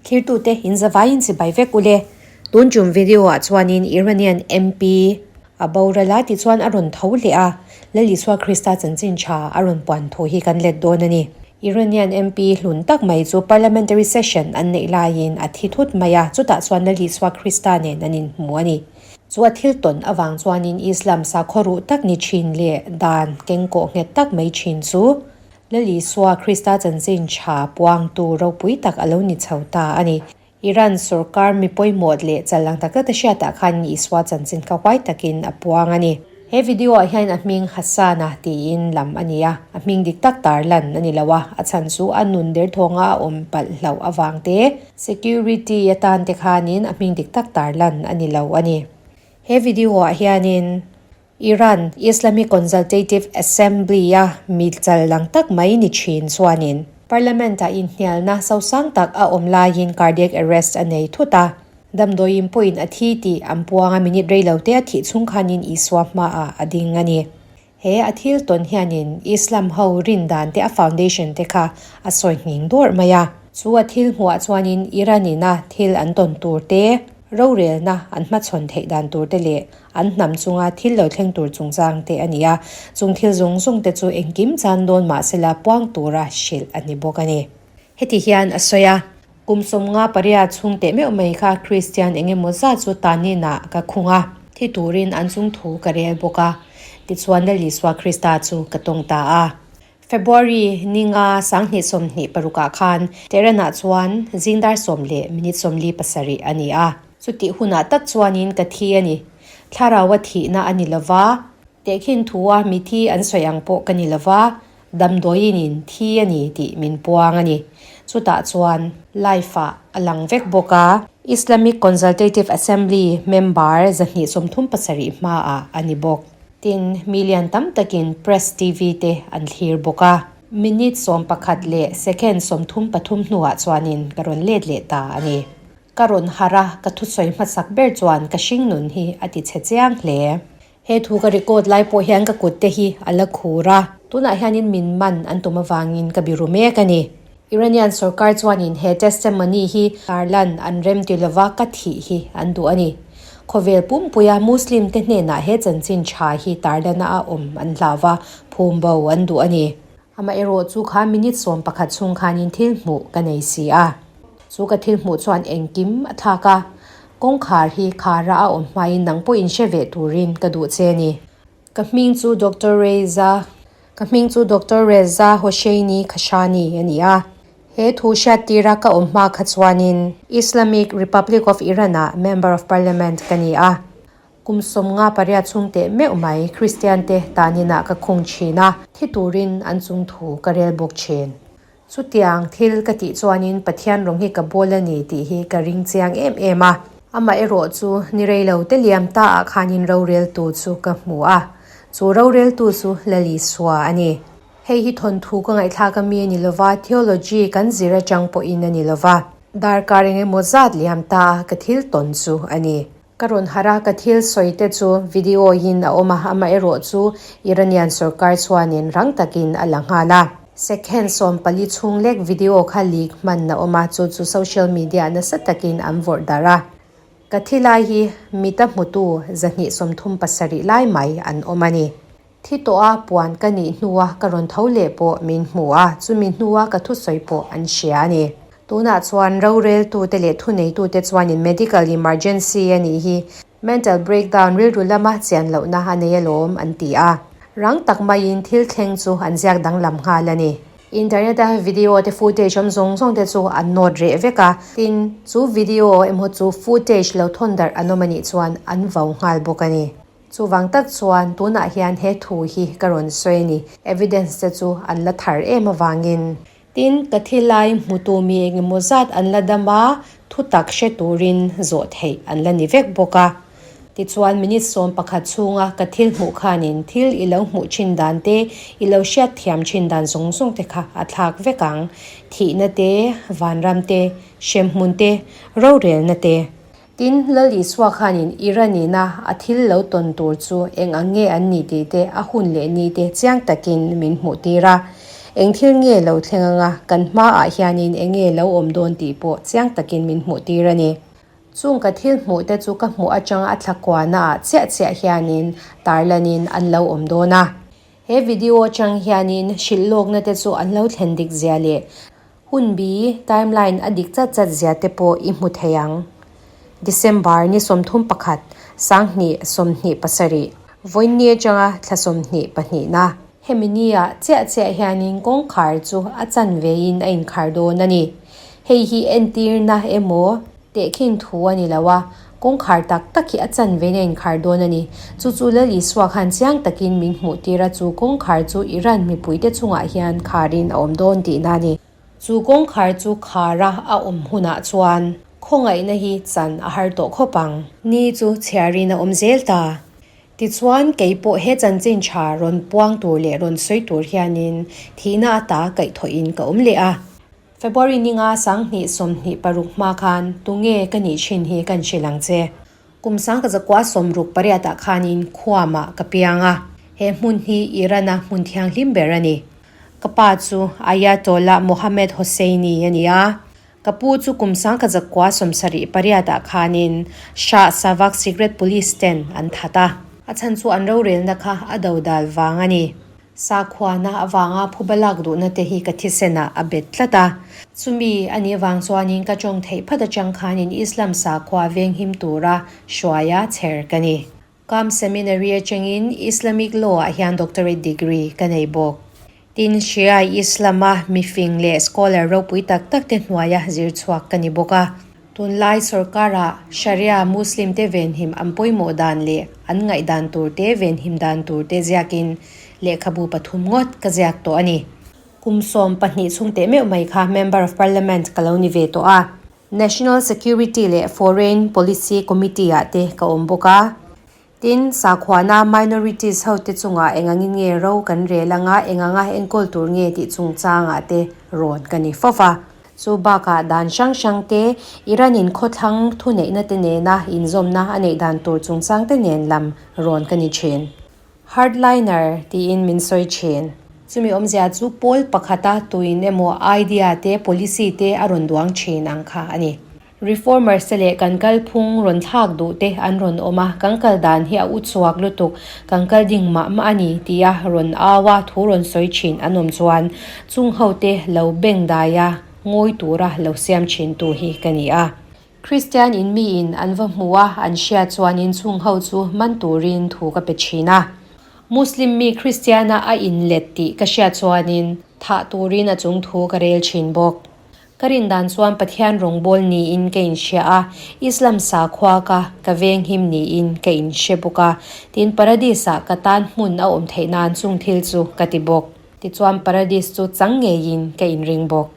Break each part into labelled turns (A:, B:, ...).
A: Thirtute in zavaiin chibai vek ule. Tun tum video ah chuanin Iranian MP a boral a tichuan a rawn tho leh a, Lal Isua Krista chanchin tha a rawn puan thu hi kan let dawn a ni. Iranian MP hlun tak mai chu parliamentary session an neih laiin a thi thut mai a, chutah chuan Lal Isua Krista nen an inhmu a ni. Chu a thil tawn avang chuanin Islam sakhaw ruh tak ni thin leh dan kengkawh nghet tak mai thin chu Lal Isua Krista chanchin tha puangtu ropui tak a lo ni chho ta a ni. Iran sorkar mi pawimawh leh chal ang tak tak te hriatah khan Isua chanchin kha huai takin a puang a ni. He video ah hian a hming Hassan-a tiin lam a ni a, a hming dik tak tar lan a ni lo a, a chhan chu a nun derthawnga a awm palh hlauh avang te, security atan te khanin a hming dik tak tar lan a ni lo a ni. He video ah hianin Iran Islamic Consultative Assembly-a mi chal lang tak mai ni thin chuanin Parliament-ah inhnialna sosang tak a awm laiin cardiac arrest a nei thut a. Damdawiin pawhin a thi tih an puang a, minute rei lo te a thih chhung khanin Isua hmaah a ding a ni. He a thil tawn hianin Islam ho rin dan te a foundation te kha a sawi nghing dawrh mai a. Chu a thil hmuah chuanin Iran ina thil an tawn tur te, rorelna an hmachhawn theih dan tur te leh an hnam chunga thil lo thleng tur chungchang te a ni a. Chung thil zawng zawng te chu engkim chan dawn mahsela puang tura hrilh a ni bawk a ni. Heti hian a sawi a. Kum 58 chhung teh meuh mai kha Kristian eng emaw zat chu tanin ah ka khung a, thi turin an chung thu ka rel bawk a, tichuan Lal Isua Krista chu ka tawng ta a. February ninga 2026 ah khan Tehran ah chuan zing dar sawm leh minute 47 a ni a. Chutih hunah tak chuanin ka thi a ni. Thlaraua thihna a ni lova, tehkhin thua mithi an sawi ang pawh ka ni lova, Damdawiin in thi a ni tih min puang a ni. Chutah chuan live ah a lang vek bawk a. Islamic Consultative Assembly member 237 hmaah a ni bawk. Tin, mi lian tam takin Press TV te an thlir bawk a. Minute 11 leh second 33 hnuah chuanin ka rawn let leh ta a ni. Ka rawn harh a, ka thusawi hmasak ber chuan ka hringnun hi a ti chhe chiang hle. He thu ka record lai pawh hian ka kut te hi a la khur a, tunah hianin min man an tum avangin ka biru mek a ni. Iranian sorkar chuanin he testimony hi tarlan an rem ti lova ka thih hi an duh a ni. Khawvel pumpuia Muslim te hnenah he chanchin tha hi tarlana a awm an hlau va, phum bo an duh a ni. Amaherawh chu kha minute 11 chhung khanin thil hmuh ka nei si a. Chu ka thil hmuh chuan engkim a thlak a, kawngkhar hi khara a awm hmain nang pawhin hre ve turin ka duh che a ni. Ka hming chu Doctor Reza Ka hming chu Doctor Reza Hosseini Kashani a ni a. He thu hriattira ka awm hma kha chuanin Islamic Republic of Iran-ah Member of Parliament ka ni a. Kum 58 chhung teh meuh mai Kristian te tanin ah ka khung thin a, thi turin an chung thu ka rel bawk thin. Chutiang thil ka tih chuanin Pathian rawng hi ka bawl a ni tih hi ka ring chiang em em a. Amah erawh chu ni rei lo te liam ta ah khanin roreltu chu ka hmu a, chu roreltu chu Lal Isua a ni. Hei hi thawnthu ka ngaihthlak ami a ni lova, theology kan zir atang pawhin a ni lova. Darkar eng emaw zat liam ta a ka thil tawn chu a ni. Ka rawn harh a, ka thil sawi te chu video in a awm a, amaherawh chu Iranian sorkar chuanin rang takin a la nghal a. Second 14 chhung lek video kha leak hman a awm a, chu chu social media nasa takin an vawrh darh a. Ka thi lai hi mita hmutu 237 lai mai an awm a ni. Thi tawh a puan ka nih hnua ka rawn tho leh pawh min hmu a, chumi hnua ka thusawi pawh an hria a ni. Tunah chuan roreltute leh thuneitute chuanin medical emergency a nih hi mental breakdown rilru lama chian lohna a nei alawm an ti a. Rang tak maiin thil thleng chu an ziak danglam nghal a ni. Internet-a video te footage awm zawng zawng te chu an nawt reh vek a, tin chu video emaw chu footage lo thawn darh an awm a nih chuan an vau nghal bawk a ni. Chuvang tak chuan tunah hian he thu hi ka rawn sawi a ni. Evidence te chu an la thar em avangin. Tin, ka thi lai hmutu mi engemaw zat an la dam a, thu tak hre turin zawh theih an la ni vek bawk a. Tichuan minute 11 chhunga ka thil hmuh khanin thil i lo hmuh thin dan te, i lo hriat thiam thin dan zawng zawng te kha a thlak vek ang. Thihna te, vanram te, hremhmun te, rorelna te. Tin, Lal Isua khanin Iran ina a thil lo tawn tur chu eng ang nge an nih tih te, a hun leh ni te chiang takin min hmuh tir a. Eng thil nge lo thleng anga kan hmaah hianin eng nge lo awm dawn tih pawh chiang takin min hmuh tir a ni. Chung ka thil hmuh te chu ka hmuh atanga a thla kuanaah chiah chiah hianin tarlanin an lo awm dawn a. He video atang hianin hrilh lawkna te chu an lo thlen dik zia leh hun bi, timeline, a dik chat chat zia te pawh i hmu thei ang. December ni 31, 2027, vawiinni atanga thla 22na. Hemi nia chiah chiah hianin kawngkhar chu a chanvein a inkhar dawn a ni. Hei hi entirna emaw tehkhin thu a ni lo a, kawngkhar tak tak hi a chanvein a inkhar dawn a ni. Chu chu Lal Isua khan chiang takin min hmuh tir a, chu kawngkhar chu Iran mipuite chungah hian kharin a awm dawn tihna a ni. Chu kawngkhar chu khara a awm hunah chuan khawngaihna hi chan a har tawh khawp ang. Ni chu chhiarin a awm zel ta. Tichuan, kei pawh he chanchin tha rawn puang tur leh rawn sawi tur hianin thihna ata kaihthawhin ka awm leh a. February ninga 2026 hma khan tunge ka nih thin hi kan hrilh ang che. Kum 1968 ah khanin Khuamah ka piang a, he hmun hi Iran-a hmun thianghlim ber a ni. Ka pa chu Ayatollah Mohammad Hosseini a ni a. Ka pu chu kum 1978 ah khanin Shah Savak Secret Police ten an that a. A chhan chu an rorelna kha a dodal vang a ni. Sakhuana avanga phuba lak duhna te hi ka thisenah a bet tlat a. Chumi a nih avang chuanin ka tawng theih phat atang khanin Islam sakhua venghim tura hruaia chher ka ni. Kam Seminary atangin Islamic Law ah hian Doctorate degree ka nei bawk. Tin, Shia Islam-a mifing leh scholar ropui tak tak te hnuaia zir chhuak ka ni bawk a. Tunlai sorkara Sharia Muslim te venhim an pawimawh dan leh an ngaihdan tur te venhim dan tur te ziakin lehkhabu pathum ngawt ka ziak tawh a ni. Kum 12 chhung teh meuh mai kha Member of Parliament ka lo ni ve tawh a. National Security leh Foreign Policy Committee-ah te ka awm bawk a. Tin, sakhuana minorities hote chungah eng angin nge ro kan rel anga, eng anga enkawl tur nge tih chungchangah te rawn ka ni fo va. Chu bakah dan hrang hrang te, Iran-in khawthlang thuneihna te nena inzawmna a neih dan tur chungchang te nen lam rawn ka ni thin. Hardliner tiin min sawi thin. Chumi awmzia chu pawl pakhata tuin emaw idea te, policy te a rawn duang thin ang kha a ni. Reformers te leh kan kalphung rawn thlak duh te an rawn awm a, kan kal dan hi a u chhuak lutuk, kan kal ding mah mah a ni tia rawn au a, thu rawn sawi thin an awm chuan chung ho te lo beng dai a, ngawi tura lo siam thin tu hi ka ni a. Kristian in mi in an va hmu a, an hriat chuan in chhung ho chu man turin thu ka pe thin a. Muslim mi Kristiana a in let tih ka hriat chuanin thah turin a chung thu ka rel thin bawk. Ka rin dan chuan Pathian rawngbâwl niin ka inhria a, Islam sakhua ka ka venghim niin ka inhre bawk a, tin Paradis-ah ka tan hmun a awm theih nan chung thil chu ka ti bawk. Tichuan Paradis chu chang ngeiin ka inring bawk.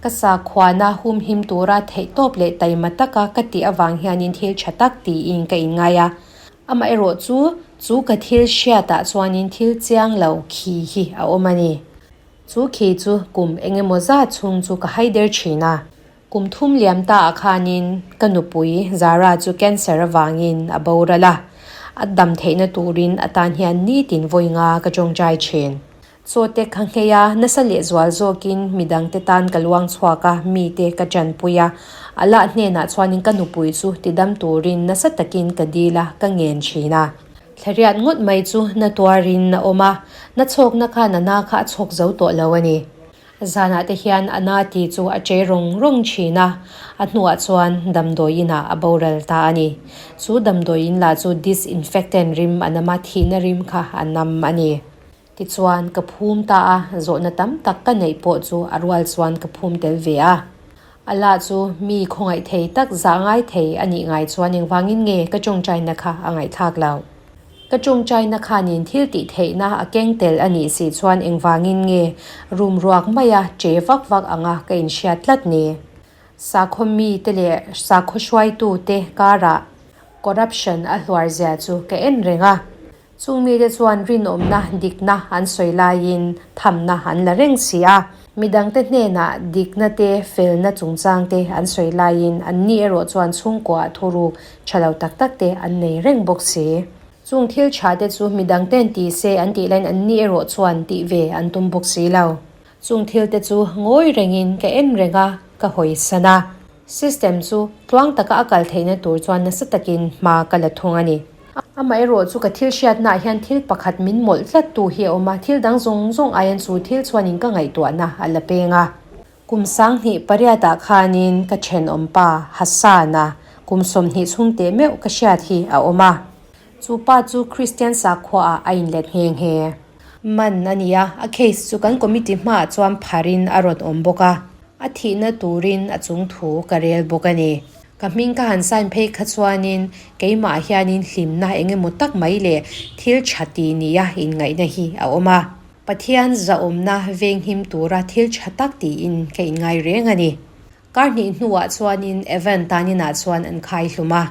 A: Ka sakhuana humhim tura theihtawp leh taima taka ka tih avang hianin thil tha tak tiin ka inngai a. Amaherawh chu, chu ka thil hriatah chuanin thil chiang lo khi hi a awm a ni. Chu khi chu kum eng emaw zat chhung chu ka hai der thin a. Kum thum liam ta ah khanin ka nupui Zara chu cancer avangin a boral a. A dam theihna turin atan hian nitin vawi nga ka tawngtai thin. Chaw te ka nghei a, nasa lehzual zawkin midangte tan ka luang chhuak a, mite ka tanpui a. Allah hnenah chuanin ka nupui chu tidam turin nasa takin ka dil a, ka ngen thin a. Thlariat ngawt mai chu na tuarin a awm a, na chhawkna khan a na kha a chhawk zo tawh lo a ni. Zanah te hian a na ti chu a che rawng rawng thin a, a hnuah chuan damdawi inah a boral ta a ni. Chu damdawi in lah chu disinfectant rim a nam a, thihna rim kha a nam a ni. Tichuan, ka phum ta a, zawhna tam tak ka neih pawh chu a rual chuan ka phum tel ve a. Allah chu mi khawngaih thei tak zah ngai thei a nih ngai chuan engvangin nge ka tawngtaina kha a ngaihthlak lo? Ka tawngtaina khanin thil tih theihna a keng tel a nih si chuan engvangin nge rum ruak maia che vak vak anga ka inhriat tlat ni? Sakhaw mite leh sakhaw hruaitute karah corruption a hluar zia chu ka en reng a. Chung mite chuan rinawmna dikna an sawi laiin thamna an la reng si a. Midangte hnenah dikna te, felna chungchang te an sawi laiin anni erawh chuan chhungkuaah thuruk tha lo tak tak te an nei reng bawk si. Chung thil tha te chu midangte'n ti se an tih laiin anni erawh chuan tih ve an tum bawk si lo. Chung thil te chu ngawi rengin ka en reng a, ka hawi san a. System chu tluang taka a kal theihna tur chuan nasa takin hma ka la thung a ni. Amaherawh chu ka thil hriatnaah hian thil pakhat min mawlh tlat tu hi a awm a, thil dang zawng zawng aiin chu thil chuanin ka ngaihtuahna a la peng a. Kum 28 ah khanin ka thenawmpa Hassan-a kum 20 chhung teh meuh ka hriat hi a awm a. Chu pa chu Kristian sakhuaah a inlet nghe nghe. Man a ni a, a case chu kan committee hmaah chuan pharin a rawn awm bawk a. A thihna turin a chung thu ka rel bawk a ni. Ka hming ka han sign phei kha chuanin keimah hianin hlimna eng emaw tak mai leh thil tha ti nia inngaihna hi a awm a. Pathian zahawmna venghim tura thil tha tak tiin ka inngai reng a ni. Kar hnih hnuah chuanin Evan taninah chuan an khai hlum a.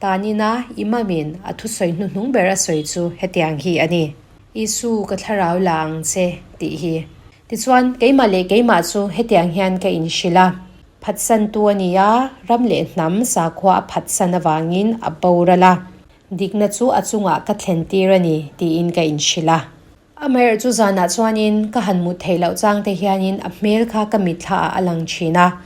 A: Tanina Imamin a thusawi hnuhnung ber a sawi chu hetiang hi a ni, Isu ka thlarau la ang che, tih hi. Tichuan, keimah leh keimah chu hetiang hian ka inhrilh a, Phatsantu a ni a, ram leh hnam sakhua a phatsan avangin a boral a, dikna chu a chungah ka thlentir a ni, tiin ka inhrilh a. Amaherawh chu zanah chuanin ka han mut theih loh chang te hianin a hmel kha ka mitthla ah a lang thin a,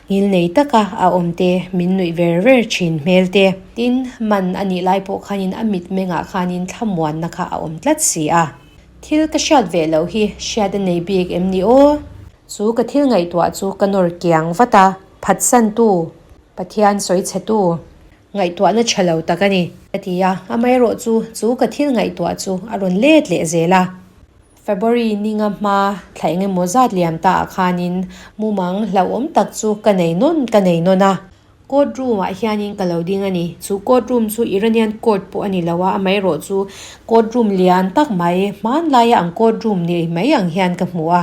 A: ngil nei taka a awm te, min nuih ver ver thin hmel te. Tin, man a nih lai pawh khanin a mitmengah khanin thlamuanna kha a awm tlat si a. Thil ka hriat ve loh hi hriat a nei bik em ni aw? Chu ka thil ngaihtuah chu ka nawr kiang vat a, phatsantu, Pathian sawichhetu, Ngaihtuahna tha lo tak a ni. Ka ti a, amaherawh chu chu ka thil ngaihtuah chu a rawn let leh zel a. February ninga hma thla eng emaw zat liam ta ah khanin mumang hlauhawm tak chu ka nei nawn ka nei nawn a. Court room ah hianin ka lo ding a ni. Chu court room chu Iranian court pawh a ni lo a, amaherawh chu court room lian tak mai hmanlaia ang court room ni mai ang hian ka hmu a.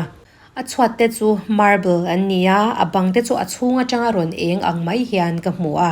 A: A chhuat te chu marble an ni a, a bang te chu a chhung atanga rawn eng ang mai hian ka hmu a.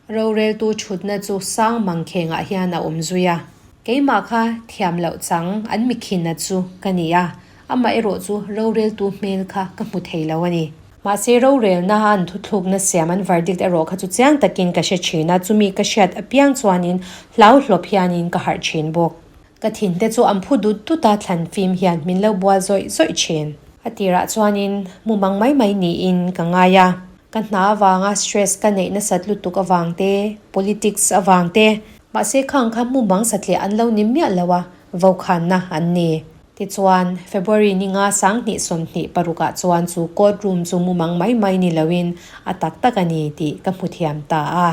A: Roreltu thutna chu sang mangkhengah hian a awm zui a. Keimah kha thiam loh chang an mikhina chu ka ni a, amah erawh chu roreltu hmel kha ka hmu thei lo a ni. Mahse rorelna an thuthlukna siam an verdict erawh kha chu chiang takin ka hre thin a, chumi ka hriat apiang chuanin hlauhlawp hianin ka harh thin bawk. Ka thin te chu an phu dut dut a, thlan fim hian min lo bual zawih zawih thin. A tirah chuanin mumang mai mai niin ka ngai a, ka hna avanga stress ka neih nasat lutuk avang te, politics avang te, mahse khang kha mumang satliah an lo ni miah lo a, vokhanna an ni. Tichuan, February ninga 2026 ah chuan chu court room chu mumang mai mai ni loin a tak tak a ni tih ka hmu thiam ta a.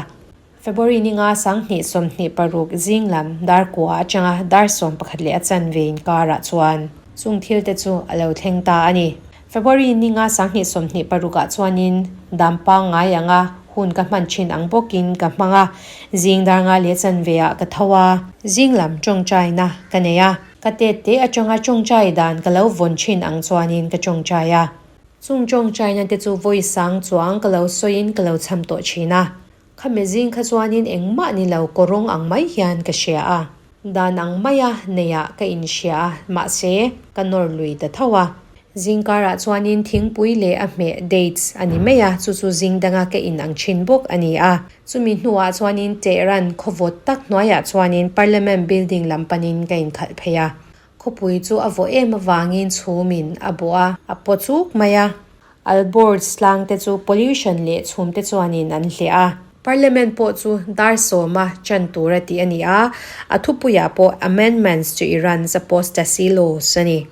A: February ninga 2026 zing lam dar kua atanga dar 11 leh a chanve inkarah chuan chung thil te chu a lo thleng ta a ni. February ninga 2026 ah chuanin dam pangngai anga hun ka hman thin ang bawkin ka hmang a, zing dar nga leh chanve ah ka tho a, zing lam tawngtaina ka nei a, ka tet te atanga tawngtai dan ka lo vawn thin ang chuanin ka tawngtai a. Chung tawngtaina te chu vawi sang chuang ka lo sawiin ka lo cham tawh thin a. Khami zing kha chuanin engmah ni lo kawrawng ang mai hian ka hria a, dan ang maia neiah ka inhria a, mahse, ka nawr lui ta tho a. Zing karah chuanin thingpui leh a hmeh dates a ni mai a, chu chu zing danga ka in ang thin bawk a ni a. Chumi hnuah chuanin Tehran khawvawt tak hnuaiah chuanin Parliament building lam panin ka inkhalh phei a. Khawpui chu a vawh em avangin chhumin a bawh a, a paw chuk mai a. Alborz tlang te chu pollution leh chhum te chuanin an hliah a. Parliament pawh chu dar sawma chan tur a tih a ni a, a thupuiah pawh Amendments to Iran's Apostasy Laws a ni.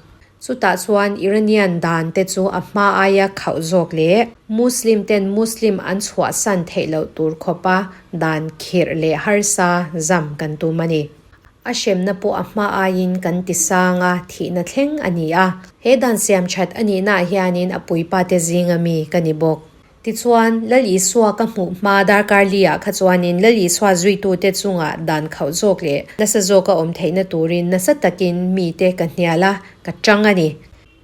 A: Chutah chuan Iranian dan te chu a hma aia khauh zawk leh Muslim ten Muslim an chhuahsan theih loh tur khawpa dan khirh leh harsa zam kan tum a ni. A hremna pawh a hma aiin kan ti sang a, thihna thleng a ni a. He dan siam that a nihnaah hianin a puipate zinga mi ka ni bawk. Tichuan, Lal Isua ka hmuh hma darkar li-ah kha chuanin Lal Isua zuitute chungah dan khauh zawk leh nasa zawka awm theihna turin nasa takin mite ka hnial a, ka tang a ni.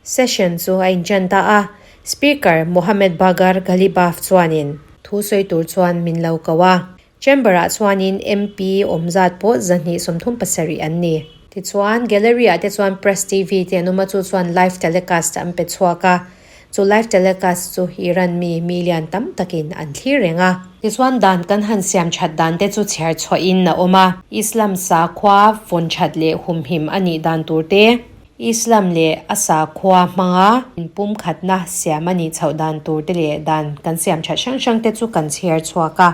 A: Session chu a inṭan ta a, Speaker Mohammad Bagher Ghalibaf chuanin thu sawi tur chuan min lo ko a. Chamber-ah chuanin MP awm zat pawh 237 an ni. Tichuan, Gallery-ah te chuan Press TV te an awm a, chu chuan live telecast an pe chhuak a. Chu live telecast chu Iran mi million tam takin an thlir reng a. Tichuan, dan kan han siam that dan te chu chhiar chhuahin a awm a. Islam sakhua vawn that leh humhim a nih dan tur te. Islam leh a sakhua hmanga inpumkhatna siam a nih chhoh dan tur te leh dan kan siam that hrang hrang te chu kan chhiar chhuak a.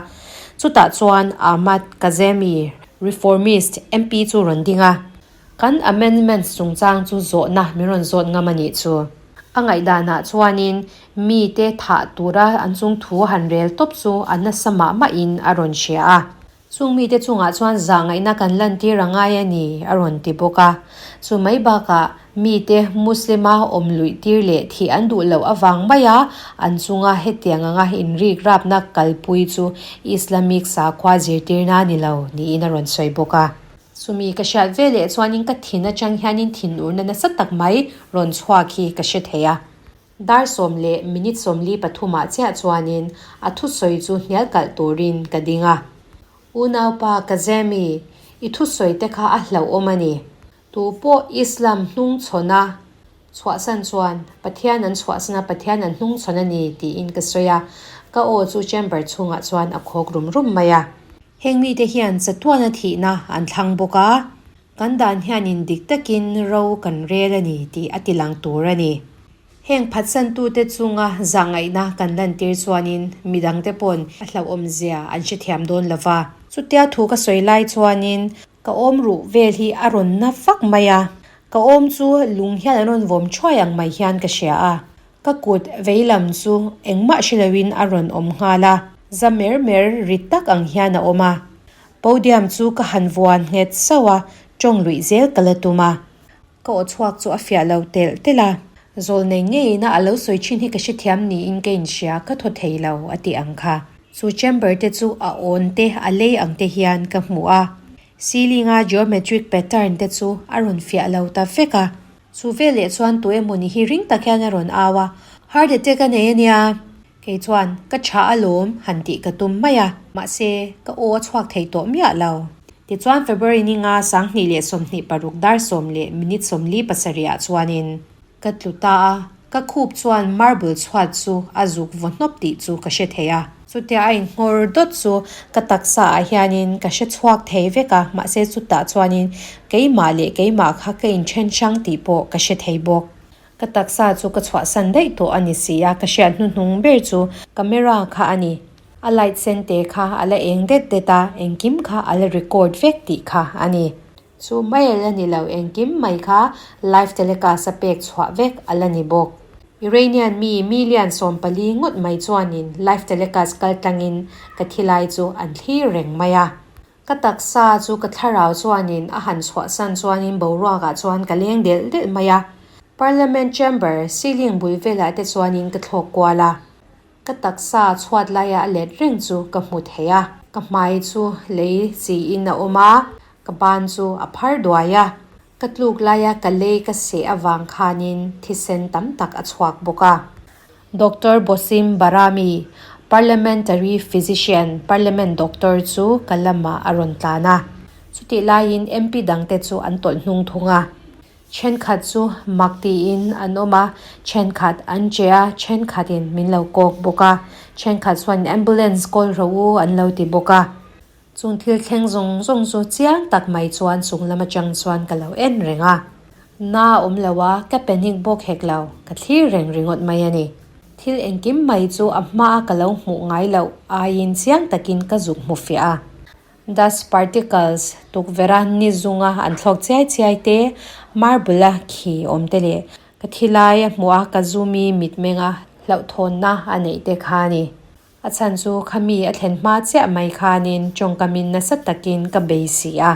A: Chutah chuan Ahmad Kazemi, Reformist MP chu rawn ding a. Kan amendments chungchang chu zawhna min rawn zawt ngam a nih chu. A ngaihdanah chuanin mite thah tura an chung thu han rel tawp chu a nasa mah mahin a rawn hria a. Chung mite chungah chuan zahngaihna kan lantir a ngai a ni, a rawn ti bawk a. Chu mai bakah mite Muslim-a awm luih tir leh thih an duh loh avang maia an chunga hetiang anga inrik rapna kalpui chu Islamic sakhua zirtirna a ni lo niin a rawn sawi bawk a. Chumi ka hriat ve leh chuanin ka thin atang hianin thinurna nasa tak mai rawn chhuak hi ka hre thei a. Dar sawm leh minute sawmli pathumah chiah chuanin a thusawi chu hnial kalh turin ka ding a. Unaupa Kazemi, i thusawi te kha a hlauhawm a ni. Tu pawh Islam hnungchhawn a chhuahsan chuan Pathian an chhuahsan a, Pathian an hnungchhawn a ni tiin ka sawi a. Ka aw chu chamber chhungah chuan a khawk rum rum mai a. Heng mite hian chatuana thihna an thlang bawk a. Kan dan hianin dik takin ro kan rel a ni tih a tilang tur a ni. Heng phatsantute chunga zahngaihna kan lantir chuanin midangte pawn a hlauhawmzia an hrethiam dawn lo va. Chutia thu ka sawi lai chuanin ka awm ruh vel hi a rawn na vak mai a, ka awm chu lung hian an rawn vawm thuai ang mai hian ka hria a. Ka kut veilam chu engmah hre loin a rawn awm nghal a, za mer mer ri tak ang hian a awm a. Podium chu ka han vuan nghet sauh a, tawng luih zel ka la tum a. Ka aw chhuak chu a fiah lo telh telh a, zawl nei ngeiin a a lo sawi thin hi ka hrethiam niin ka inhria, ka thaw thei lo a tih ang kha. Chu chamber te chu a awn te a lei ang te hian ka hmu a, ceiling a geometric pattern te chu a rawn fiah lo ta vek a. Chu veleh chuan tu emawni hi ring tak hian a rawn au a, Heart attack a nei a nia. Kei chuan, Ka tha alawm, han tih ka tum mai a. Mahse, ka aw a chhuak thei tawh miah lo. Tichuan February ni nga 2026 dar sawm leh minute sawmli pasarihah chuanin ka tlu ta a, ka khup chuan marble chhuat chu a zuk vaw hnawp tih chu ka hre thei a. Chutia a inngawr dawt chu ka taksa ah hianin ka hre chhuak thei vek a, mahse chutah chuanin keimah leh keimah kha ka inthen hrang tih pawh ka hre thei bawk. Ka taksa chu ka chhuahsan daih tawh a ni si a, ka hriat hnuhnung ber chu camera kha a ni. A light sen te kha a la eng det det a, engkim kha a la record vek tih kha a ni. Chu mai a la ni lo, engkim mai kha live telecast a pek chhuah vek a la ni bawk. Iranian mi million 14 ngawt mai chuanin live telecast kaltlangin ka thilai chu an thlir reng mai a. Ka taksa chu ka thlarau chuanin a han chhuahsan chuanin boruakah chuan ka leng delh delh mai a. Parliament chamber ceiling bul velah te chuanin ka thlawk kual a. Ka taksa chhuat laia a let reng chu ka hmu thei a. Ka hmai chu lei chiin a awm a, ka ban chu a phar duai a. Ka tluk laia ka lei ka seh avang khanin thisen tam tak a chhuak bawk a. Doctor Bosim Barami, Parliamentary Physician, Parliament Doctor chu ka lamah a rawn tlan a. Chutih laiin MP dangte chu an tawlh hnung thung a. Thenkhat chu mak tiin an awm a, thenkhat an che a, thenkhatin min lo kawk bawk a, thenkhat chuan ambulance kawl rawh u an lo ti bawk a. Chung thil thleng zawng zawng chu chiang tak mai chuan chung lam atang chuan ka lo en reng a. Na awm lo a, ka panic bawk hek lo, ka thlir reng ringawt mai a ni. Thil engkim mai chu a hmaa ka lo hmuh ngai loh aiin chiang takin ka zuk hmu fiah a. Dust particles tukverha ni zunga an thlawk chiai chiai te, marble a khi awm te leh ka thilai a hmuh a ka zumi mitmenga hlauhthawnna a neih te kha a ni. A chhan chu khami a thlen hma chiah mai khanin tawngkamin nasa takin ka bei si a.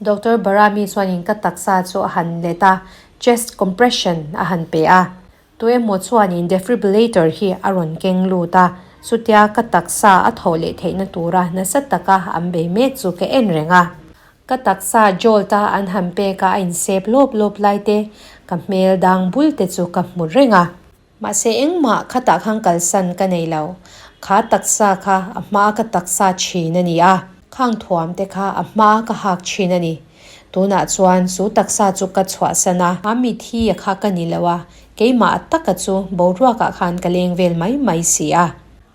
A: Doctor Barami chuanin ka taksa chu a han let a, chest compression a han pe a. Tuemaw chuanin defibrillator hi a rawn keng lut a, chutia ka taksa a thawh leh theihna tura nasa taka an bei mek chu ka en reng a. Ka taksa jolt a an han pek a a insep lawp lawp lai te, ka hmel dang bul te chu ka hmu reng a. Mahse engmah khatah khan kalsan ka nei lo. Kha taksa kha a hmaa ka taksa thin a ni a, khang thuam te kha a hmaa ka hak thin a ni. Tunah chuan chu taksa chu ka chhuahsan a, a mithi a kha ka ni lo a, keimah a taka chu boruakah khan ka leng vel mai mai si a.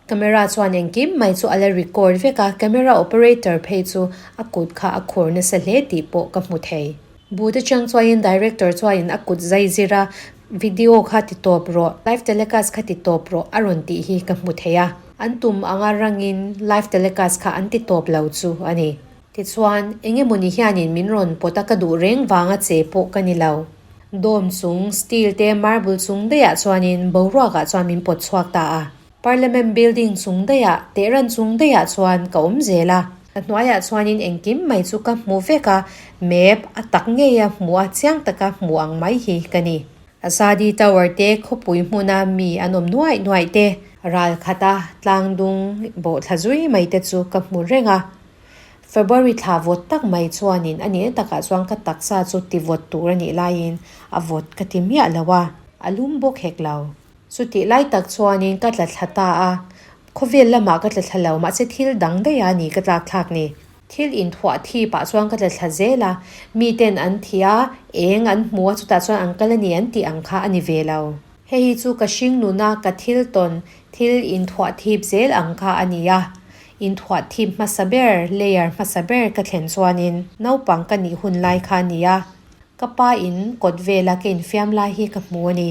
A: Camera chuan engkim mai chu a la record vek a, camera operator phei chu a kut kha a khur nasa hle tih pawh ka hmu thei. Booth atang chuanin director chuanin a kut zai zir a, video kha ti tawp rawh, live telecast kha ti tawp rawh a rawn tih hi ka hmu thei a. An tum anga rangin live telecast kha an ti tawp lo chu a ni. Tichuan, eng emawni hianin min rawn pawt a ka duh reng vanga che pawh ka ni lo. Dome chung, steel te marble chung daihah chuanin boruakah chuan min pawt chhuak ta a. Parliament building chung daihah, Tehran chung daihah chuan ka awm zel a. Ka hnuaiah chuanin engkim mai chu ka hmu vek a, map a tak ngei a hmuh a chiang taka hmuh ang mai hi ka ni. Azadi Tower te khawpui hmuna mi an awm nuaih nuaih te, ral khata tlangdung bawhthla zui mai te chu ka hmu reng a. February thla vawt tak mai chuanin a nihna takah chuan ka taksa chu ti vawt tur a nih laiin a vawt ka ti miah lo a, a lum bawk hek lo. Chutih lai tak chuanin ka tla thla ta a, khawvel lamah ka tla thla lo mahse thil dang daih a ni ka tlak thlak ni. Thil inthuah thi pah chuan ka tla thla zel a, miten an thi a, eng an hmu a chutah chuan an kal a ni an tih ang kha a ni ve lo. Hei hi chu ka hring nuna ka thil tawn thil inthuah thip zel ang kha a ni a, inthuah thip hmasa ber, layer hmasa ber ka thlen chuanin naupang ka nih hun lai kha a ni a, ka pa in kawt vela ka infiam lai hi ka hmu a ni.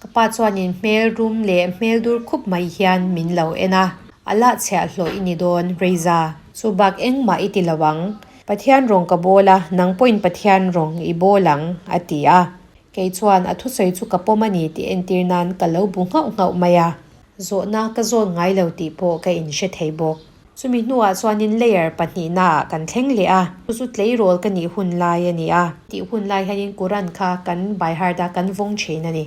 A: Ka pa chuanin hmel rum leh hmel dur khup mai hian min lo en a, a lah chhiah hlawh i ni dawn, Reiza. Chu bak engmah i ti lo ang. Pathian rawng ka bawl a, nang pawhin Pathian rawng i bawl ang, a ti a. Kei chuan a thusawi chu ka pawm a ni tih entir nan ka lo bu nghauh nghauh mai a. Zawhna ka zawn ngai lo tih pawh ka inhre thei bawk. Chumi hnuah chuanin layer pahnihnaah kan thleng leh a, chu chu tleirawl ka nih hun lai a ni a. Tih hun lai hianin Quran kha kan by heart a, kan vawng thin a ni.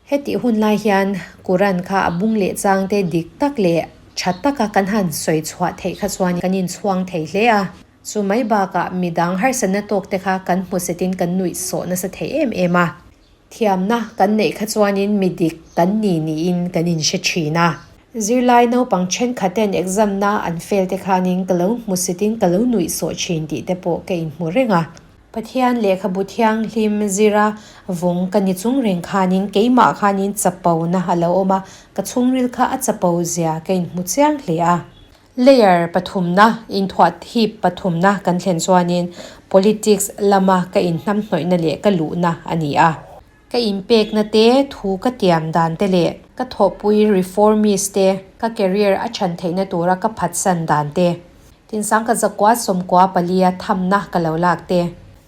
A: Hetih hun lai hian Quran kha a bung leh chang te dik tak leh tha taka kan han sawi chhuah theih kha chuan kan inchhuang thei hle a. Chu mai bakah midang harsatna tawk te kha kan hmu setin kan nuih sawh nasa thei em em a. Thiamna kan neih kha chuanin mi dik kan ni niin kan inhre thin a. Zirlai naupang thenkhaten exam na an fail te khanin ka lo hmu setin ka lo nuih sawh thin tih te pawh ka inhmu reng a. Pathian lehkhabu thianghlim zira vawng ka ni chung reng khanin keimah khanin chapo na a lo awm a, ka chhungril kha a chapo zia ka inhmu chiang hle a. Layer pathumna, inthuah thip pathumna kan thlen chuanin politics lama ka inhnamhnawihna leh ka luhna a ni a. Ka inpekna te, thu ka tiam dan te leh ka thawhpui reformist te ka career a chhan theihna tura ka phatsan dan te, Tinsang ka zakua sawmkua palia thamna ka lo lak te,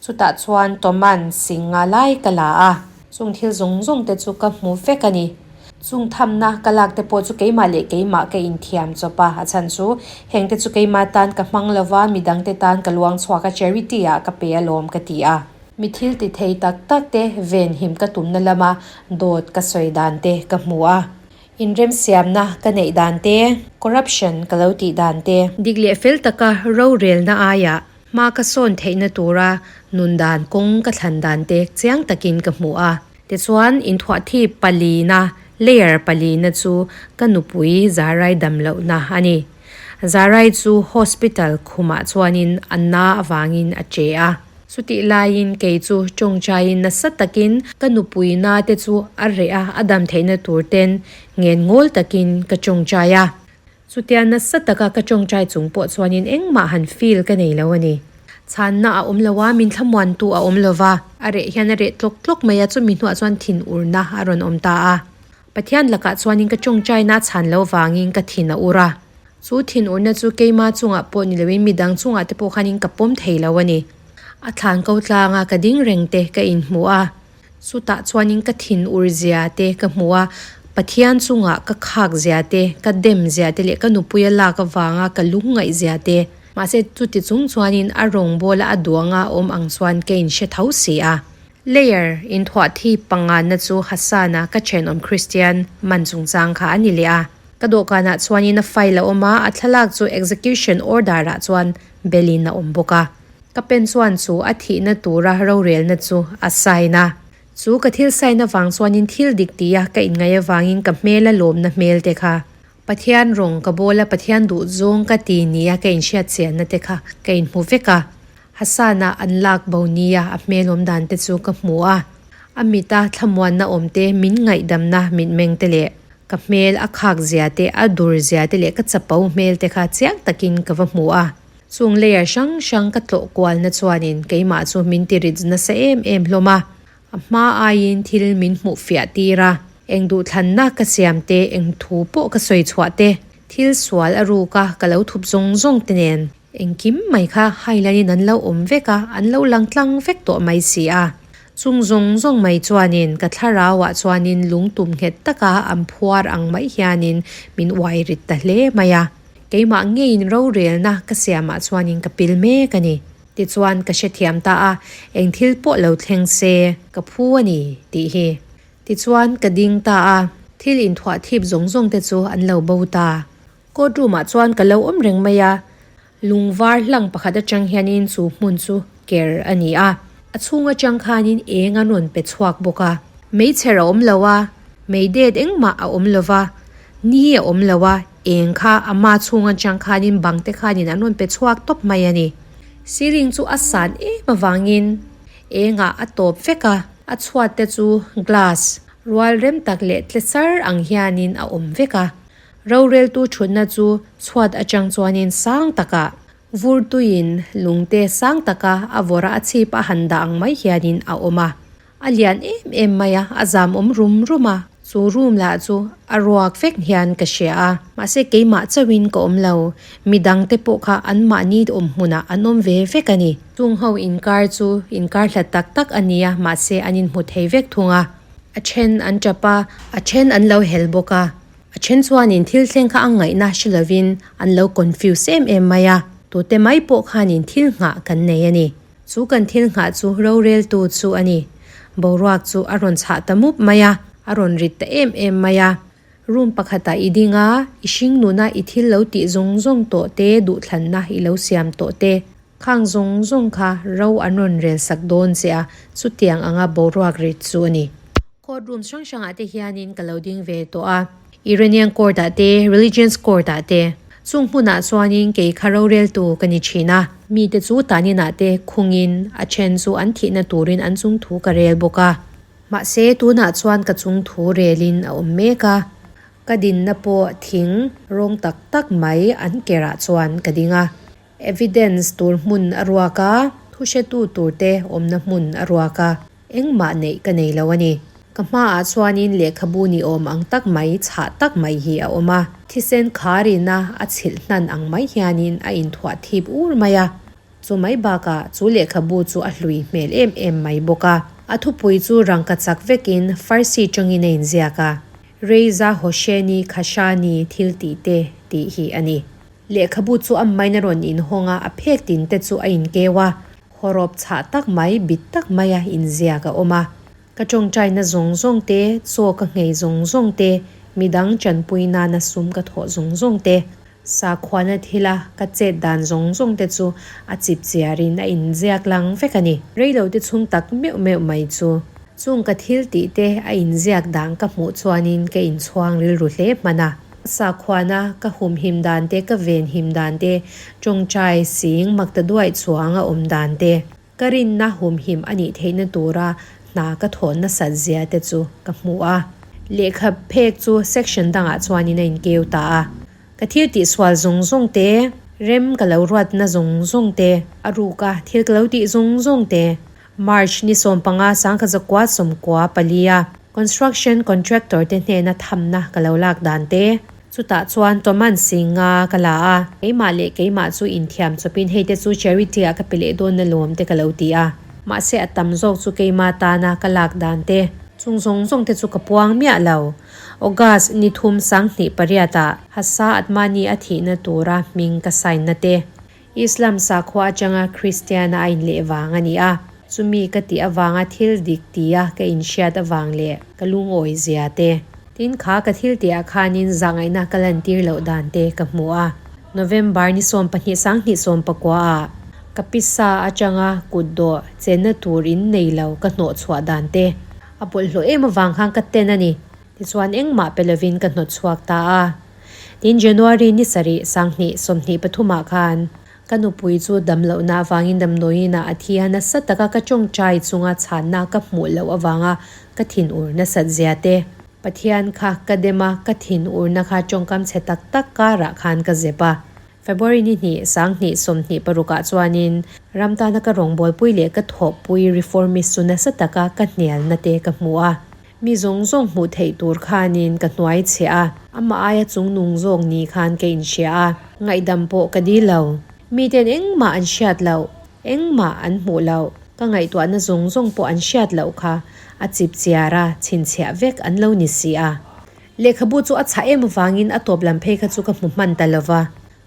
A: chutah chuan Toman sing nga lai ka la a, chung thil zawng zawng te chu ka hmu vek a ni. Chung thamna ka lak te pawh chu keimah leh keimah ka inthiam chawp a, a chhan chu heng te chu keimah tan ka hmang lo va, midang te tan ka luang chhuak a, charity ah ka pe alawm ka ti a. Mi thil ti thei tak tak te venhim ka tumna lama dawt ka sawi dan te ka hmu a. Inremsiamna ka neih dan te, corruption ka lo tih dan te. Dik leh fel taka rorelna aiah hma ka sawn theihna tura nun dan kawng ka thlan dan te chiang takin ka hmu a. Tichuan, inthuahthi palina, layer palina chu ka nupui Zarai dam lohna a ni. Zarai chu hospital khumah chuanin a na avangin a che a. Chutih laiin kei chu tawngtaiin nasa takin ka nupui na te chu a reh a, a dam theihna tur ten ngen ngawl takin ka tawngtai a. Chutia nasa taka ka tawngtai chung pawh chuanin engmah han feel ka nei lo a ni. Chhanna a awm lo a, min thlamuantu a awm lo va. A reh hian a reh tlawk tlawk mai a, chumi hnuah chuan thinurna a rawn awm ta a. Pathian lakah chuanin ka tawngtaina a chhan lo vangin ka thin a ur a. Chu thinurna chu keima chungah pawh ni loin midang chungah te pawh khanin ka pawm thei lo a ni. A thlan ko tlanga ka ding reng te ka inhmu a, chutah chuanin ka thinur zia te ka hmu a, Pathian chungah ka khak zia te, ka dem zia te leh ka nupuia lak avanga ka lungngaih zia te. Mahse chuti chung chuanin a rawngbawla a duanga awm ang chuan ka inhre tho si a. Layer inthuah thi panganna chu Hassan-a ka thenawm Christian man chungchang kha a ni leh a. Ka dawhkanah chuanin a file a awm a, a thlalak chu execution order-ah chuan belin a awm bawk a. Ka pen chuan chu a thihna tura rorelna chu a sign a. Chu ka thil sign avang chuanin thil dik tia ka inngaih avangin ka hmela lawmna hmel te kha Pathian rawng ka bawl a, Pathian duh zawng ka ti nia ka inhriat chianna te kha ka inhmu vek a. Hassan-a an lak bo nia a hmel awm dan te chu ka hmu a. A mita thlamuanna awm te, min ngaihdamna mitmeng te leh ka hmel a khak zia te, a dur zia te leh ka chapo hmel te kha chiang takin ka va hmu a. Chung layer hrang hrang ka tlawh kualna chuanin keimah chu min ti rit nasa em em hlawm a. A hma aiin thil min hmuh fiah tir a, eng duhthlanna ka siam te, eng thu pawh ka sawi chhuah te, thil sual a ruk a ka lo thup zawng zawng te nen engkim mai kha hailanin an lo awm vek a, an lo lang tlang vek tawh mai si a. Chung zawng zawng mai chuanin ka thlarauah chuanin lungtum nghet taka an phuar ang mai hianin min uai rit ta hle mai a. Keimah ngeiin rorelna ka siamah chuanin ka pil mek a ni. Tichuan ka hrethiam ta a, eng thil pawh lo thleng se ka phu a ni tih hi. Tichuan ka ding ta a, thil inthuah thip zawng zawng te chu an lo bo ta. Court room ah chuan ka lo awm reng mai a, lung var hlang pakhat atang hianin chu hmun chu ker a ni a, a chhung atang khanin eng an rawn pe chhuak bawk a. Meichher a awm lo a, mei det engmah a awm lo va, ni a awm lo a, eng kha a ma chhung atang khanin bang te khanin an rawn pe chhuak tawp mai a ni. Ceiling chu a san em avangin engah a tawp vek a, a chhuat te chu glass rual rem tak leh tle sar ang hianin a awm vek a. Roreltu thutna chu chhuat atang chuanin sang takah vur tuiin lungte sang taka a vawrh a a chhip a han dah ang mai hianin a awm a. A lian em em mai a, a zam awm rum rum a, chu room lah chu a ruak vek hian ka hria a, mahse keimah chauhin ka awm lo, midang te pawh kha anmahni awm hmunah an awm ve vek a ni. Chung ho inkar chu inkar hlat tak tak a ni a, mahse an inhmu thei vek thung a, a then an tap a, a then an lo hel bawk a, a then chuanin thil thleng kha a ngaihna hre lovin an lo confuse em em mai a, tute mai pawh khanin thil nghah kan nei a ni. Chu kan thil nghah chu roreltu chu a ni. Boruak chu a rawn chhah ta mup mai a, a rawn rit ta em em mai a. Room pakhatah i ding a, i hring nuna i thil lo tih zawng zawng tawh te, duhthlanna i lo siam tawh te, khang zawng zawng kha ro an rawn rel sak dawn che a, chutiang anga boruak rit chu a ni. Court room hrang hrangah te hianin ka lo ding ve tawh a, Iranian court ah te, Religions court ah te. Chung hmunah chuanin kei kha roreltu ka ni thin a. Mite chu taninah te khungin a then chu an thihna turin an chung thu ka rel bawk a. Mahse tunah chuan ka chung thu relin a awm mek a. Ka dinna pawh thing rawng tak tak mai an kerah chuan ka ding a. Evidence tur hmun a ruak a, thuhretu turte awmna hmun a ruak a. Engmah neih ka nei lo a ni. Ka hmaah chuanin lehkhabu ni awm ang tak mai, chhah tak mai hi a awm a. Thisen kharina a chhilh hnan ang mai hianin a inthuah thip ur mai a. Chu mai bakah chu lehkhabu chu a hlui hmel em em mai bawk a. A thupui chu rangka chak vekin Farsi tawngin a inziak a, Reza Hosheni Khashani thil tih te tih hi a ni. Lehkhabu chu a main a rawn inhawng a, a phek tin te chu a inkeu a. Hawrawp chhah tak mai, bit tak maia inziak a awm a. Ka tawngtaina zawng zawng te, chaw ka nghei zawng zawng te, midang chanpui nana sum ka thawh zawng zawng te, sakhuana thila ka chet dan zawng zawng te chu a chip chiarin a inziak lang vek a ni. Reilote chhung tak meuh meuh mai chu. Chung ka thil tih te a inziak dan ka hmuh chuanin ka inchhuang rilru hle hman a. Sakhuana ka humhim dan te, ka venhim dan te, tawngtai sing makta duaih chuang a awm dan te, ka rinna humhim a nih theihna tura hna ka thawn nasat zia te chu ka hmu a. Lehkha phek chu section dangah chuanin a inkeu ta a. Ka thil tihsual zawng zawng te, rem ka lo ruatna zawng zawng te, a ruka thil ka lo tih zawng zawng te, March ni 15 sangkha zakua 94 a construction contractor te hnena thamna ka lo lak dan te, chutah chuan Toman Singh-a ka la a, keimah leh keimah chu inthiam chawpin hei te chu charity ah ka pe leh dawn alawm te ka lo ti a, mahse a tam zawk chu keima tana ka lak dan te chung zawng zawng te chu ka puang miah lo. August ni thum 2008 ah Hassa Atmani a thihna tura hming ka sign na te. Islam sakhua atanga Kristiana a inleh vang a ni a, chumi ka tih avanga thil dik tia ka inhriat avang leh ka lungawi zia te. Tin, kha ka thil tihah khanin zahngaihna ka lantir loh dan te ka hmu a. November ni 12 2019 ah ka pisa atanga kutdawh chenna tur in nei lo ka hnawh chhuah dan te a bawlhhlawh em avang khan ka ten a ni. Tichuan engmah pe lovin ka hnawt chhuak ta a. Tin January ni sarih 2023 ah khan ka nupui chu dam lohna avangin damdawiin ah a thi a, nasa taka ka tawngtai chunga chhanna ka hmuh loh avanga ka thinur nasat zia te. Pathian kha ka dem a, ka thinurna kha tawngkam chhe tak tak karah khan ka zep a. February ni hnih, 20 26 ah chuanin ram tana ka rawngbawlpui leh ka thawhpui Reformist chu nasa taka ka hnialna te ka hmu a. Mi zawng zawng hmuh theih tur khanin ka hnuai chhe a, amah aia chungnung zawk ni khan ka inhria a, ngaihdam pawh ka dil lo. Miten engmah an hriat loh, engmah an hmuh loh, ka ngaihtuahna zawng zawng pawh an hriat loh kha a chip chiar a, chhinchhiah vek an lo ni si a. Lehkhabu chu a chhah em avangin a tawp lam phei kha chu ka hmu hman ta lo va.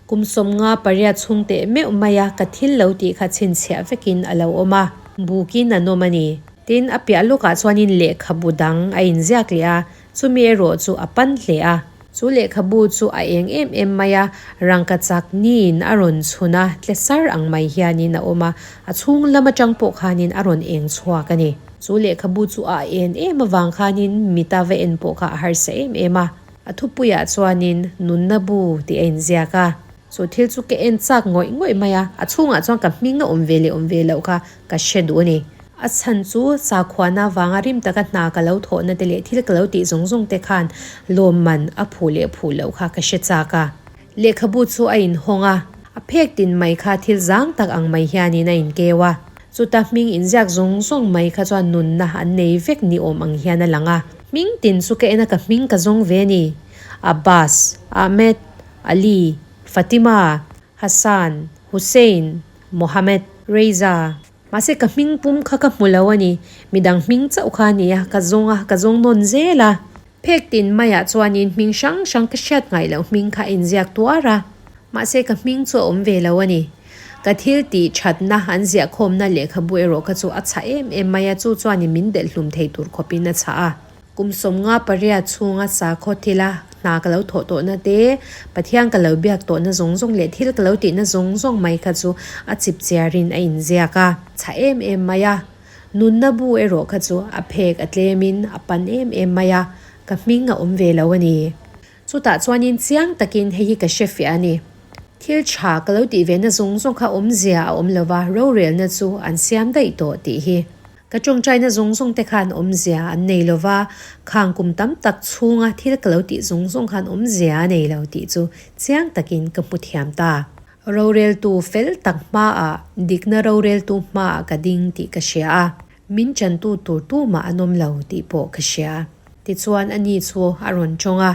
A: Kum 58 chhung teh meuh mai a ka thil lo tih kha chhinchhiah vekin a lo awm a, bukin an awm a ni. Tin, a piah lawkah chuanin lehkhabu dang a inziak leh a, chumi erawh chu a pan hle a. Chu lehkhabu chu a eng em em mai a, rangka chak niin a rawn chhun a, tle sar ang mai hianin a awm a, a chhung lam atang pawh khanin a rawn eng chhuak a ni. Chu lehkhabu chu a en em avang khanin mita va en pawh kha a harsa em em a. A thupuiah chuanin nunna bu tih a inziak a, chu thil chu ka en chak ngawih ngawih mai a, a chhungah chuan ka hming a awm ve leh awm ve loh kha ka hre duh a ni. A chhan chu sakhuana vanga rim taka hna ka lo thawhna te leh thil ka lo tih zawng zawng te khan lawmman a phuh leh phuh loh kha ka hre chak a. Lehkhabu chu a inhawng a, a phek tin mai kha thil zang tak ang mai hianin a inkeu a. Chuta hming inziak zawng zawng mai kha chuan nunna an nei vek ni awm ang hian a lang a. Hming tin chu ka en a ka hming ka zawng ve a ni. Abbas, Ahmed, Ali, Fatima, Hassan, Hussein, Mohammed, Reza. Mahse ka hming pum kha ka hmu lo a ni. Midang hming chauh kha a ni a, ka zawng a, ka zawng nawn zel a. Phek tin maiah chuanin hming hrang hrang ka hriat ngaih loh hming kha a inziak tuar a. Mahse ka hming chu a awm ve lo a ni. Ka thil tih thatna an ziah khawmna lehkhabu erawh kha chu a chhah em em mai a, chu chuanin min delh hlum thei tur khawpin a chhah a. Kum 58 chhunga sakhaw thila hna ka lo thawh tawhna te, Pathian ka lo biak tawhna zawng zawng leh thil ka lo tihna zawng zawng mai kha chu a chip chiarin a inziak a. Chhah em em mai a. Nunna bu erawh kha chu a phek a tlemin a pan em em mai a, ka hming a awm ve lo a ni. Chutah chuanin chiang takin hei hi ka hre fiah a ni. Thil tha ka lo tih vena zawng zawng kha awmzia a awm lova, rorelna chu an siam daih tawh tih hi. Ka tawngtaina zawng zawng te khan awmzia an nei lova, khang kum tam tak chhunga thil ka lo tih zawng zawng khan awmzia a nei lo tih chu chiang takin ka hmu thiam ta. Roreltu fel tak hmaah, dikna roreltu hmaah ka ding tih ka hria a. Min chantu tur tumah an awm lo tih pawh ka hria. Tichuan a ni chu a rawn tawng a,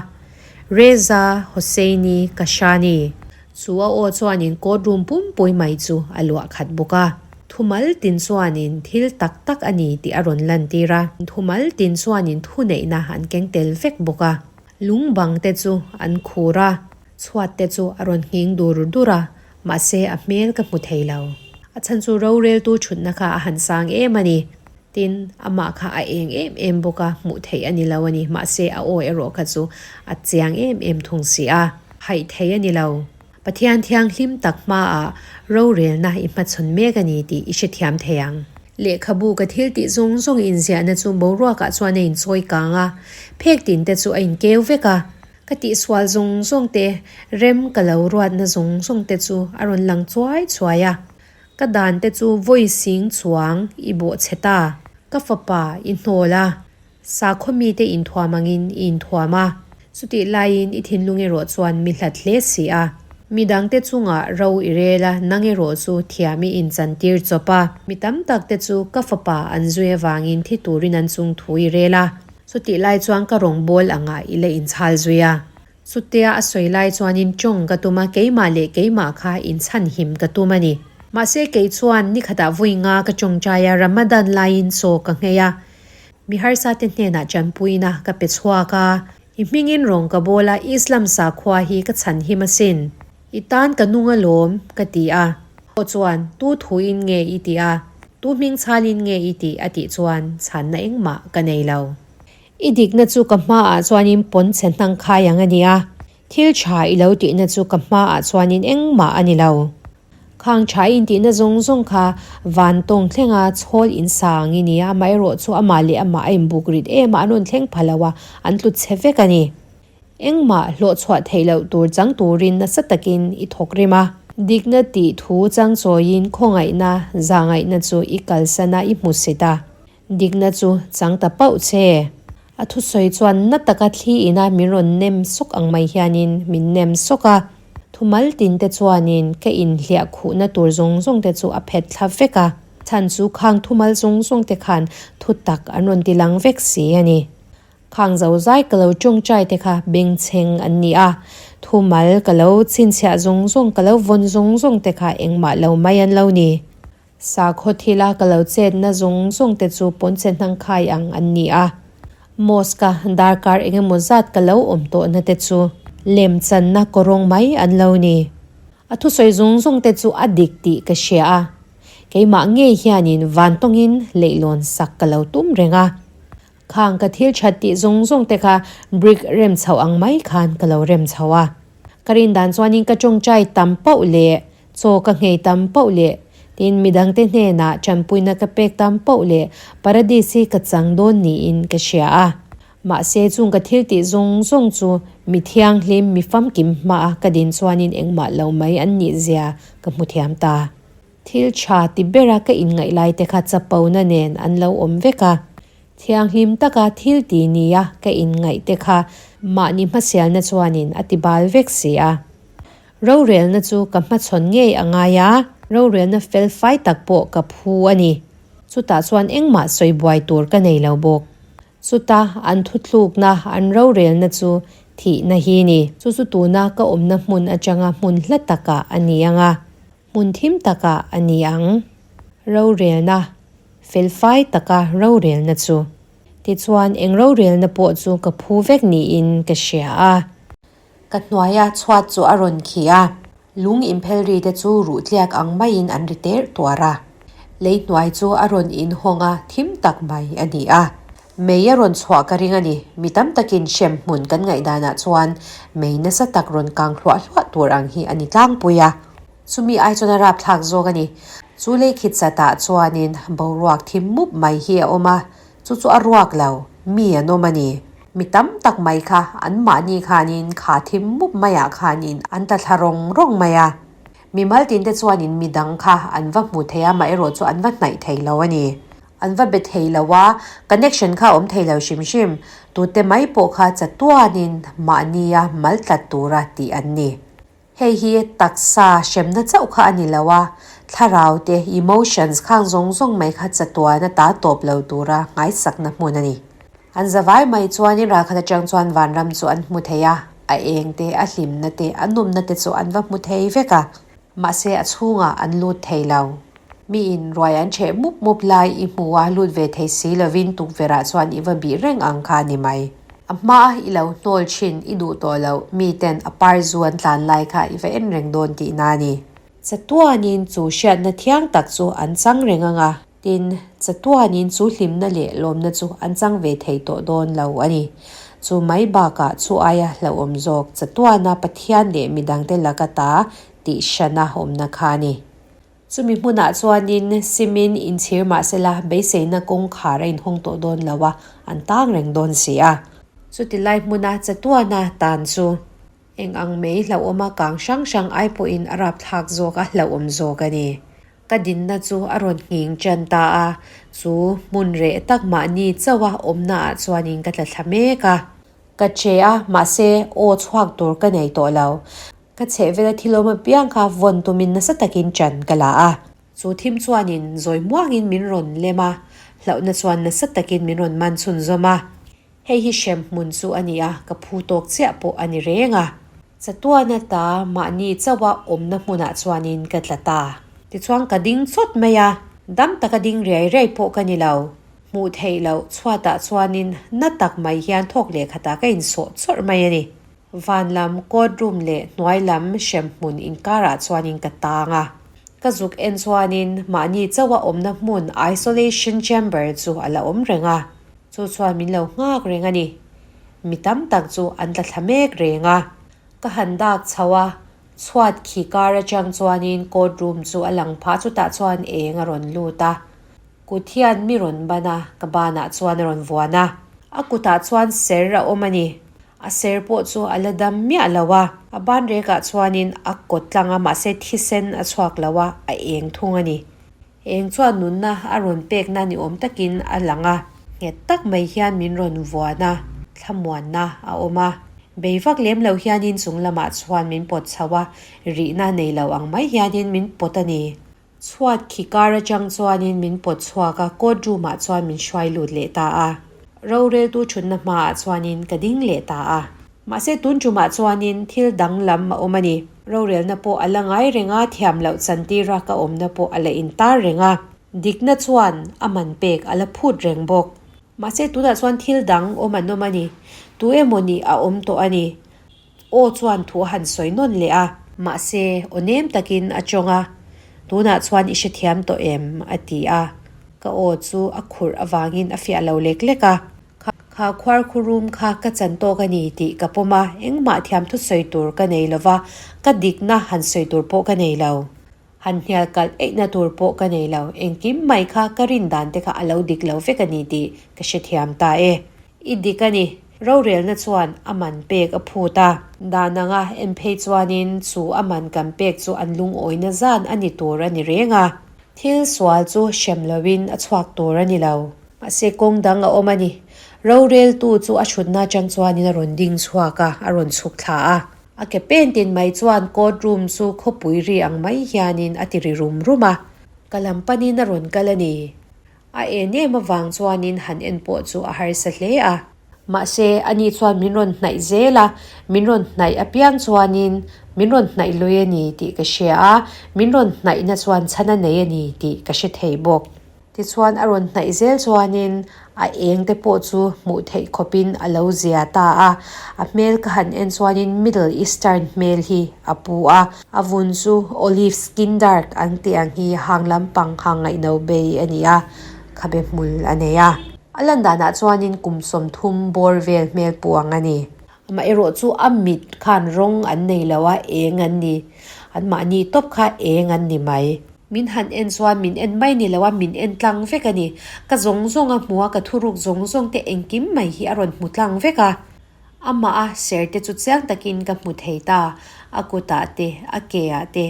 A: Reza Hosseini Kashani. Chu a aw chuanin court room pumpui mai chu a luah khat bawk a. Thumal tin chuanin thil tak tak a ni tih a rawn lantir a. Thumal tin chuanin thuneihna an keng tel vek bawk a. Lung bang te chu an khur a. Chhuat te chu a rawn nghing dur dur a, mahse a hmel ka hmu thei lo. A chhan chu roreltu thutna kha a han sang em a ni. Tin, amah kha a eng em em bawk a, hmuh theih a ni lo a ni. Mahse a aw erawh kha chu a chiang em em thung si a. Haih thei a ni lo. Pathian thianghlim tak hmaah rorelna i hmachhawn mek a ni tih i hrethiam thei ang. Lehkhabu ka thil tih zawng zawng inziahna chu boruakah chuan a inchawi kang a, phek tin te chu a inkeu vek a. Ka tihsual zawng zawng te, rem ka lo ruatna zawng zawng te chu a rawn lang chuai chuai a. Ka dan te chu vawi sing chuang i bawh chhe ta. Ka fapa i hnawl a, sakhaw mite inthuam angin i inthuam a. Chutih laiin i thinlung erawh chuan mi hlat hle si a. Midangte chungah ro i rel a, nang erawh chu thiam i inchantir chawp a. Mi tam tak te chu ka fapa an zui avangin thi turin an chung thu i rel a. Chutih lai chuan ka rawngbâwl angah i la inchhâl zui a. Chutia a sawi lai chuanin ṭawng ka tum a, keimah leh keimah kha inchhanhim ka tum a ni. Mahse kei chuan ni khatah vawi nga ka ṭawngṭai a, Ramadan laiin chaw ka nghei a, mi harsate hnenah ṭanpuina ka pe chhuak a. I hmingin rawng ka bâwl a, Islam sakhua hi ka chhanhim asin. I tan ka nung alawm, ka ti a. Aw chuan, Tu thuin nge i tih a? Tu hming chhalin nge i tih? a tih chuan chhanna engmah ka nei lo. I dikna chu ka hmaah chuanin pawn chhe hnang khai ang a ni a, thil tha i lo tihna chu ka hmaah chuanin engmah a ni lo. Khang tha i intihna zawng zawng kha van tawng thlenga chhawl in sa ang i ni a, amaherawh chu amah leh amah a inbuk rit em a, an rawn thleng pha lo a, an tlu chhe vek a ni. Engmah hlawhchhuah theih loh tur chang turin nasa takin i thawk rim a. Dikna tih thu chang chawiin khawngaihna zahngaihna chu i kalsan a, i hmu sit a. Dikna chu chang ta pauh che. A thusawi chuan na taka thli ina min rawn nem sawk ang mai hianin min nem sawk a. Thumal tin te chuanin ka inhliah khuhna tur zawng zawng te chu a phet thla vek a, chhan chu khang thumal zawng zawng te khan thu tak an rawn ti lang vek si a ni. Khang zo zai ka lo tawngtai te kha bengchheng an ni a, thumal ka lo chhinchhiah zawng zawng ka lo vawn zawng zawng te kha engmah lo mai an lo ni. Sakhaw thila ka lo chetna zawng zawng te chu pawnchhe hnangkhai ang an ni a. Mosque-a darkar engemaw zat ka lo awm tawhna te chu lemchanna kawrawng mai an lo ni. A thusawi zawng zawng te chu a dik tih ka hria a. Keimah ngei hianin vantawngin leihlawn sak ka lo tum reng a. Khang ka thil that tih zawng zawng te kha brick rem chhoh ang mai khan ka lo rem chho a. Ka rin dan chuanin ka tawngtai tam pauh leh chaw ka nghei tam pauh leh tin midangte hnenah tanpuina ka pek tam pauh leh paradis hi ka chang dawn niin ka hria a. Mahse chung ka thil tih zawng zawng chu mi thianghlim mi famkim hmaa ka din chuanin engmah lo mai an nih zia ka hmu thiam ta. Thil tha ti bera ka inngaih lai te kha chapona nen an lo awm vek a, thianghlim taka thil ti nia ka inngaih te kha mahni hmasialna chuanin a ti bal vek si a. Rorelna chu ka hmachhawn ngei a ngai a, rorelna fel fai tak pawh ka phu a ni. Chutah chuan engmah sawi buai tur ka nei lo bawk. Chuta an thuthlukna, an rorelna chu thihna hi ni. Chu chu tuna ka awmna hmun atanga hmun hla takah a ni ang a. Hmun thim takah a ni ang. Rorelna, felfai taka rorelna chu. Tichuan eng rorelna pawh chu ka phu vek niin ka hria a. Ka hnuaia chhuat chu a rawn khi a, lung inphel ri te chu ruh tliak ang maiin an ri terh tuar a. Lei hnuai chu a rawn inhawng a, thim tak mai a ni a. Mei a rawn chhuah ka ring a ni. Mi tam takin hrem hmun kan ngaihdanah chuan mei nasa tak rawn kang hluah hluah tur ang hi a ni tlangpui a. Chumi ai chuan a rapthlak zawk a ni. Chu lei khit chatah chuanin boruak thim mup mai hi a awm a, chu chu a ruak lo, mi an awm a ni. Mi tam tak mai kha anmahni khanin kha thim mup maiah khanin an tla thla rawng rawng mai a. Mi maltinte chuanin mi dang kha an va hmu thei a, amaherawh chu an va hnaih thei lo a ni. An va be thei lo a, connection kha a awm thei lo hrim hrim. Tute mai pawh kha chatuanin mahnia mal tlat tura tih an ni. Hei hi taksa hremna chauh kha a ni lo a, thlarau te, emotions, khang zawng zawng mai kha chatuan a ta tawp lo tura nghaisakna hmun a ni. An zavai mai chuanin ralkhat atang chuan vanram chu an hmu thei a, a eng te, a hlimna te, a nawmna te chu an va hmu thei vek a. Mahse a chhungah an lut thei lo. Miin ruai an chheh mup mup lai i hmu a, lut ve thei si lovin tukverhah chuan i va bih reng ang kha a ni mai. A hmaa i lo hnawl thin i duh tawh loh, miten a par zu an tlan lai kha i va en reng dawn tihna a ni. Chatuanin chu hriatna thiang tak chu an chang reng ang a, tin, chatuanin chu hlimna leh lawmna chu an chang ve thei tawh dawn lo a ni. Chu mai bakah chu aia hlauhawm zawk chatuana Pathian leh midangte laka ta tih hrana awmna kha a ni. Chumi hmunah chuanin simin inchhir mah sela beiseina kawngkhar a inhawng tawh dawn lo a, an tang reng dawn si a. Chuti lai hmuna chatuana tan chu eng ang mei hlauhawma kang hrang hrang ai pawhin a rapthlak zawk a hlauhawm zawk a ni. Ka dinna chu a rawn nghing tan ta a, chu hmun reh tak mahni chauha awmnaah chuanin ka tla thla mek a. Ka che a, mahse aw chhuak tur ka nei tawh lo. Ka chhehvela thil awm apiang kha vawn tumin nasa takin ṭan ka la a. Chu thim chuanin zawi muangin min rawn lem a, hlauhna chuan nasa takin min rawn man chhunzawm a. Hei hi hrem hmun chu a ni a, ka phu tawk chiah pawh a ni reng a. Chatuana ta mahni chauha awmna hmunah chuanin ka tla ta. Tichuan ka ding chawt mai a, dam taka ding riai riai pawh ka ni lo. Hmuh theih loh chhuatah chuanin na tak mai hian thawk leh khatah ka insawh chawrh mai a ni. Van lam court room leh hnuai lam hremhmun inkarah chuanin ka tang a. Ka zuk en chuanin mahni chauha awmna hmun isolation chamber chu a la awm reng a. Chu chuan min lo nghak reng a ni. Mi tam tak chu an tla thla mek reng a. Ka han dak chho a, chhuat khi kar atang chuanin court room chu a lang phah chutah chuan eng a rawn lut a. Kut hian mi rawn ban a, ka banah chuan a rawn vuan a. A kutah chuan ser a awm a ni. A ser pawh chu a la dam miah lo a, a ban rekah chuanin a kawt tlang a mahse thisen a chhuak lo a, a eng thung a ni. Eng chuan nunna a rawn pekna ni awm takin a lang a, nghet tak mai hian min rawn vuan a, thlamuanna a awm a. Bei vak lem lo hianin chung lamah chuan min pawt chho a, rihna nei lo ang mai hianin min pawt a ni. Chhuat khi kar atang chuanin min pawt chhuak a, court room ah chuan min hruai lut leh ta a. Roreltu thutna hmaah chuanin ka ding leh ta a. Mahse tun tumah chuanin thil danglam a awm a ni. Rorelna pawh a la ngai reng a, thiam loh chantira ka awmna pawh a la intar reng a. Dikna chuan a man pek a la phut reng bawk. Mahse tunah chuan thil dang awm an awm a ni. Tu emaw nih a awm tawh a ni. Aw chuan thu a han sawi nawn leh a. Mahse aw nem takin a tawng a, Tunah chuan i hrethiam tawh em? a ti a. Ka aw chu a khurh avangin a fiah lo lek lek a. Kha khuar khurum kha ka chan tawk a ni tih ka pawm a, engmah thiam thusawi tur ka nei lo va, ka dikna han sawi tur pawh ka nei lo. Han hnial kalh eihna tur pawh ka nei lo, engkim mai kha ka rin dan te kha a lo dik lo vek a ni tih ka hrethiam ta e. I dik a ni, rorelna chuan a man pek a phut a. Dan anga en phei chuanin chu a man kan pek chu an lungawina zan a ni tur a ni reng a. Thil sual chu hrem loin a chhuak tur a ni lo. Mahse kawng dang a awm a ni. Roreltu chu a thutna atang chuanin a rawn ding chhuak a, a rawn chhuk thla a. A ke pen tin mai chuan court room chu khawpui ri ang mai hianin a ti ri rum rum a, ka lam panin a rawn kal a ni. A en em avang chuanin han en pawh chu a harsa hle a. Mahse, ani chuan min rawn hnaih zel a, min rawn hnaih apiang chuanin min rawn hnaih lui a ni tih ka hria a, min rawn hnaihna chuan chhan a nei a ni tih ka hre thei bawk. Tichuan a rawn hnaih zel chuanin a eng te pawh chu hmuh theih khawpin a lo zia ta a, a hmel ka han en chuanin Middle Eastern hmel hi a pu a, a vun chu olive skin dark an tih ang hi hang lampang hang ngaihno bei a ni a, khabe hmul a nei a. A lan danah chuanin kum 30 bawr vel hmel pu ang a ni. Amaherawh chu a mit khan rawng an nei lo a, eng an ni. Anmahni tawp kha eng an ni mai. Min han en chuan min en mai ni lo a, min en tlang vek a ni. Ka zawng zawng a hmu a, ka thuruk zawng zawng te engkim mai hi a rawn hmu tlang vek a. Amah a ser te chu chiang takin ka hmu thei ta, a kutah te, a keah te,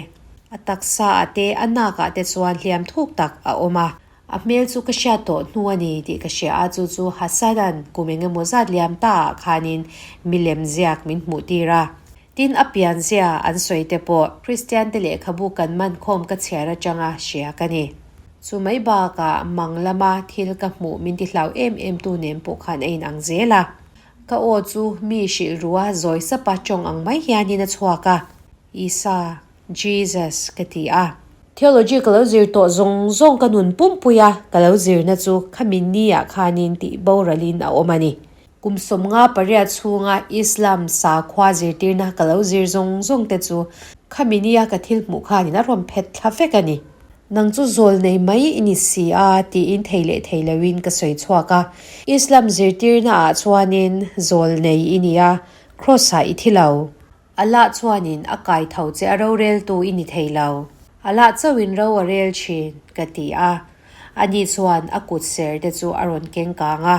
A: a taksaah te, a nakah te chuan hliam thuk tak a awm a. A hmel chu ka hriat tawh hnu a ni tih ka hria a, chu chu Hassan-a'n kum eng emaw zat liam ta ah khanin milem ziak min hmuh tir a. Tin, a pian zia an sawi te pawh Kristian te lehkhabu kan man khawm ka chhiar atanga hria ka ni. Chu mai bakah mang lama thil ka hmuh min ti hlau em em tu nen pawh khan a inang zel a. Ka aw chu mi hrilh rua zawi sapa tawng ang mai hianin a chhuak a, Isa. Jesus ka ti a. Theology ka lo zir tawh zawng zawng ka nun pumpui a, ka lo zirna chu khami ni ah khanin tih boralin a awm a ni. Kum 58 chhunga Islam sakhua zirtirna ka lo zir zawng zawng te chu khami ni a ka thil hmuh khanin a rawn phet thla vek a ni. Nang chu zawl nei mai i ni si a tiin thei leh thei loin ka sawi chhuak a. Islam zirtirna ah chuanin zawl nei i ni a, Cross ah i thi lo. Allah chuanin a kai tho che a roreltu i ni thei lo. Allah chauhin ro a rel thin, ka ti a. Ani chuan a kut ser te chu a rawn keng kang a.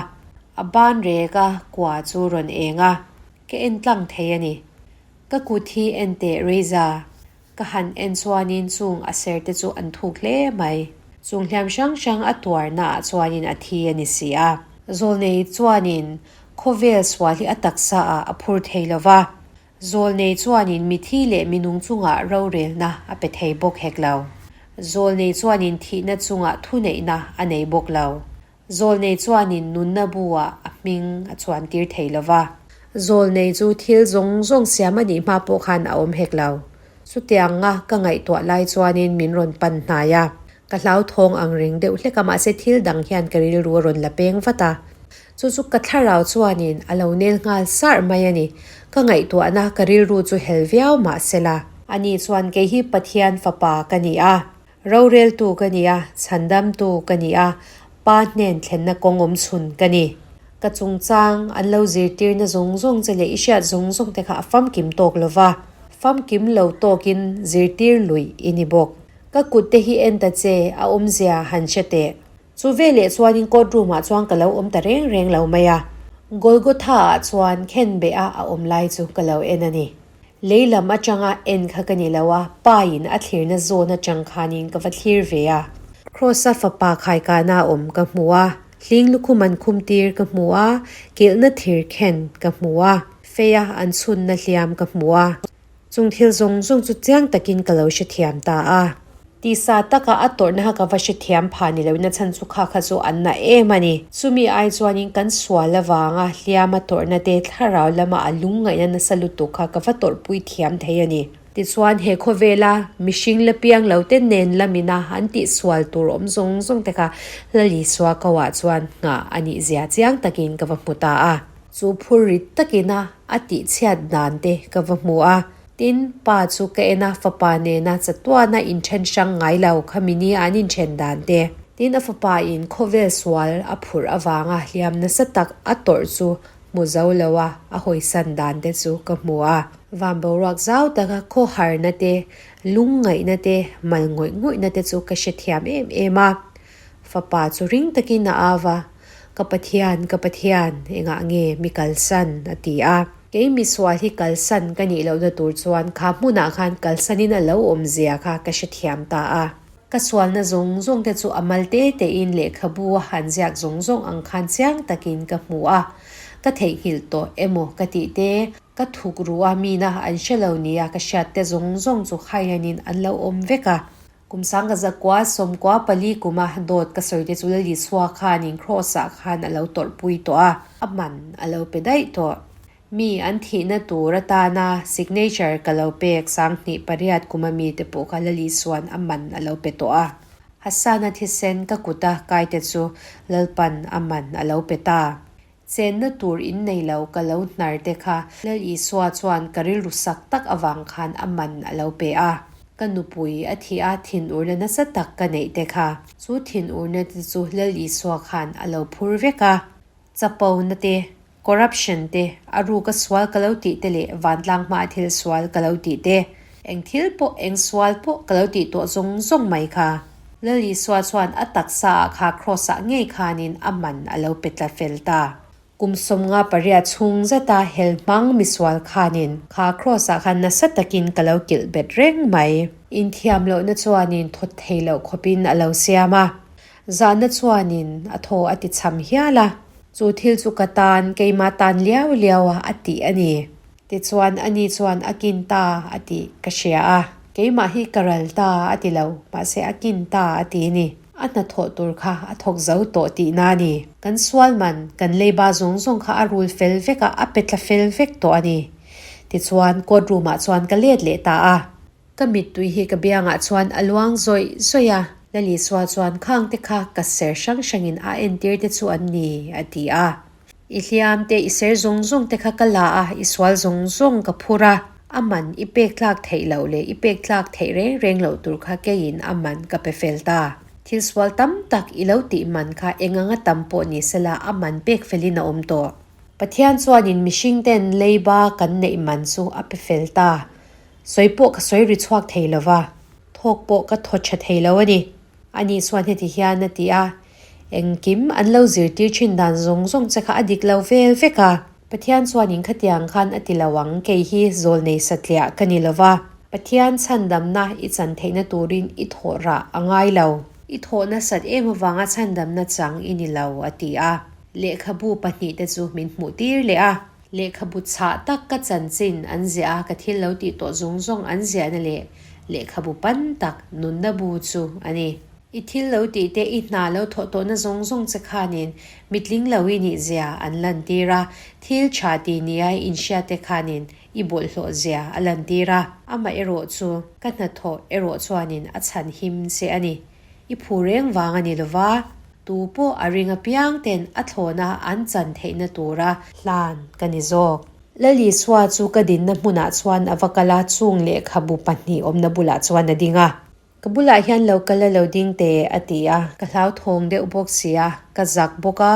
A: A ban rek a kua chu rawn eng a. Ka en tlang thei a ni. Ka kut hi en teh Reza. Ka han en chuanin chung a ser te chu an thuk hle mai. Chung hliam hrang hrang a tuarna ah chuanin a thi a ni si a. Zawlnei chuanin khawvel sual hi a taksa ah a phur thei lo va. Zawlnei chuanin mithi leh minung chungah rorelna a pe thei bawk hek lo. Zawlnei chuanin thihna chungah thuneihna a nei bawk lo. Zawlnei chuanin nunna bu-ah a hming a chuantir thei lo va. Zawlnei chu thil zawng zawng siam a nih hma pawh khan a awm hek lo. Chutianga ka ngaihtuah lai chuanin min rawn pan hnai a. Ka hlauthawng ang reng deuh hlek a, mahse thil dang hian ka rilru a rawn la peng vat a. Chu chu ka thlarau chuanin a lo nel nghal sarh mai a ni. Ka ngaihtuahna ka rilru chu hel viau mahsela. Ani chuan kei hi Pathian fapa ka ni a. Roreltu ka ni a, chhandamtu ka ni a, Pa hnen thlenna kawng awm chhun ka ni. Ka chungchang an lo zirtirna zawng zawng che leh i hriat zawng zawng te kha a famkim tawk lo va, famkim lo tawkin zirtir luih i ni bawk. Ka kut te hi en ta che, a awmzia han hre teh. Chu veleh chuanin court room ah chuan ka lo awm ta reng reng lo mai a. Golgotha ah chuan khenbeh a a awm lai chu ka lo en a ni. Lei lam atanga en kha ka ni lo a, pa in a thlirna zawn atang khanin ka va thlir ve a. Kross-a fapa khaikana awm ka hmu a, hling lukhum an khum tir ka hmu a, kilhna thir khen ka hmu a. Feia an chhunna hliam ka hmu a. Chung thil zawng zawng chu chiang takin ka lo hrethiam ta a. Tisa taka a tawrhna kha ka va hrethiam phah ni loin a chhan chu kha kha chu an na em a ni. Chumi ai chuanin kan sual avanga hliam a tawrhna te thlarau lama a lungngaihna nasa lutuk kha ka va tawrhpui thiam thei a ni. Tichuan he khawvela mihring la piang lo te nen lamina an tihsual tur awm zawng zawng te kha Lalisua ko ah chuan nghah a nih zia chiang takin ka va hmu ta a. Chu phur rit takina a tihchhiat dan te ka va hmu a. Tin, pa chu ka en a, fapa nena chatuana inthen hrang ngai lo kha mini an inthen dan te. Tin, a fapa in khawvel sual a phurh avanga hliam nasa tak a tawrh chu hmu zo lo a, a hawisan dan te chu ka hmu a. Van boruak zau taka khawharna te, lungngaihna te, mal ngawih ngawihna te chu ka hrethiam em em a. Fapa chu ring takin a au va, Ka Pathian, ka Pathian, engah nge mi kalsan? a ti a. Kei misual hi kalsan ka nih lohna tur chuan kha hmunah khan kalsanin a lo awmzia kha ka hrethiam ta a. Ka sualna zawng zawng te chu a mal te tein lehkhabu a han ziak zawng zawng ang khan chiang takin ka hmu a. Ka theihnghilh tawh emaw ka tih te, ka thuk ru a mina an hre lo nia ka hriat te zawng zawng chu haihanin an lo awm vek a. Kum sang ka zakua sawmkua pali kuma dawt ka sawi te chu Lalisua khanin Kraws ah khan a lo tawrhpui tawh a, a man a lo pe daih tawh. Mi an thihna tur atana signature ka lo pek 2008 kuma mite pawh kha Lalisuan a man a lo pe tawh a. Hasana thisen ka kuta kaite chu Lalpan a man a lo pe ta. Chenna tur in nei lo ka lo hnar te kha Lal Isua chuan ka rilru sak tak avang khan a man a lo pe a. Ka nupui a thih a thinurna nasa tak ka neih te kha chu thinurna te chu Lal Isua khan a lo phur vek a. Chapona te, corruption te, a ruka sual ka lo tih te leh vantlang hmaa thil sual ka lo tih te, eng thil pawh, eng sual pawh ka lo tih tawh zawng zawng mai kha. Lal Isua chuan a taksa ah kha Kraws ah ngei khanin a man a lo pe tla fel ta. Kum 58 chhung zeta hel hmang misual khanin kha Kraws ah khan nasa takin ka lo kilh bet reng mai. Inthiam lohna chuanin thawt thei loh khawpin a lo siam a. Zahna chuanin a thaw a ti cham hial a, chu thil chu ka tan, keimah tan liau liau a a tih a ni. Tichuan ani chuan a kin ta a tih ka hria a, keimah hi ka ral ta a ti lo, mahse a kin ta a ti a ni. A hnathawh tur kha a thawk zo tawh tihna a ni. Kan sual man, kan leiba zawng zawng kha a rul fel vek a, a pe tla fel vek tawh a ni. Tichuan court room ah chuan ka let leh ta a. Ka mittui hi ka biangah chuan a luang zawih zawih a. Lalisua chuan khang te kha ka ser hrang hrangin a entir te chu an ni, a ti a. I hliam te, i ser zawng zawng te kha ka la a, i sual zawng zawng ka phur a. A man i pek tlak theih loh leh i pek tlak theih reng reng loh tur kha keiin a man ka pe fel ta. Thil sual tam tak i lo tih man kha eng anga tam pawh ni sela a man pek felin a awm tawh. Pathian chuanin mihring ten leiba kan neih man chu a pe fel ta. Sawi pawh ka sawi ri chhuak thei lo va, thawk pawh ka thaw tha thei lo a ni. Ani chuan heti hian a ti a, Engkim an lo zirtir thin dan zawng zawng che kha a dik lo vel vek a. Pathian chuanin khatiang khan a ti lo ang, kei hi zawl nei satliah ka ni lo va. Pathian chhandamna i chan theihna turin i thawh rah a ngai lo. I thawh nasat em avanga chhandamna chang i ni lo, a ti a. Lehkhabu pahnihte chu min hmuh tir leh a. Lehkhabu chhah tak ka chanchin an ziah a, ka thil lo tih tawh zawng zawng an ziahna leh lehkhabu pan tak nunna bu chu a ni. I thil lo tih te, i hna lo thawh tawhna zawng zawng che khanin mitling lo i nih zia an lantir a, thil tha ti nia i inhriat te khanin i bawlhhlawh zia a lantir a. Amah erawh chu ka hnathawh erawh chuanin a chhan him che a ni. I phu reng vang a ni lova. Tu pawh a ring apiang ten a thlawna an chan theihna tura hlan ka ni zawk. Lalisua chu ka dinna hmunah chuan a va kal a, chung lehkhabu pahnih awmna bulah chuan a ding a. Ka bulah hian lo kal a lo ding teh, a ti a. Ka hlauthawng deuh bawk si a, ka zak bawk a.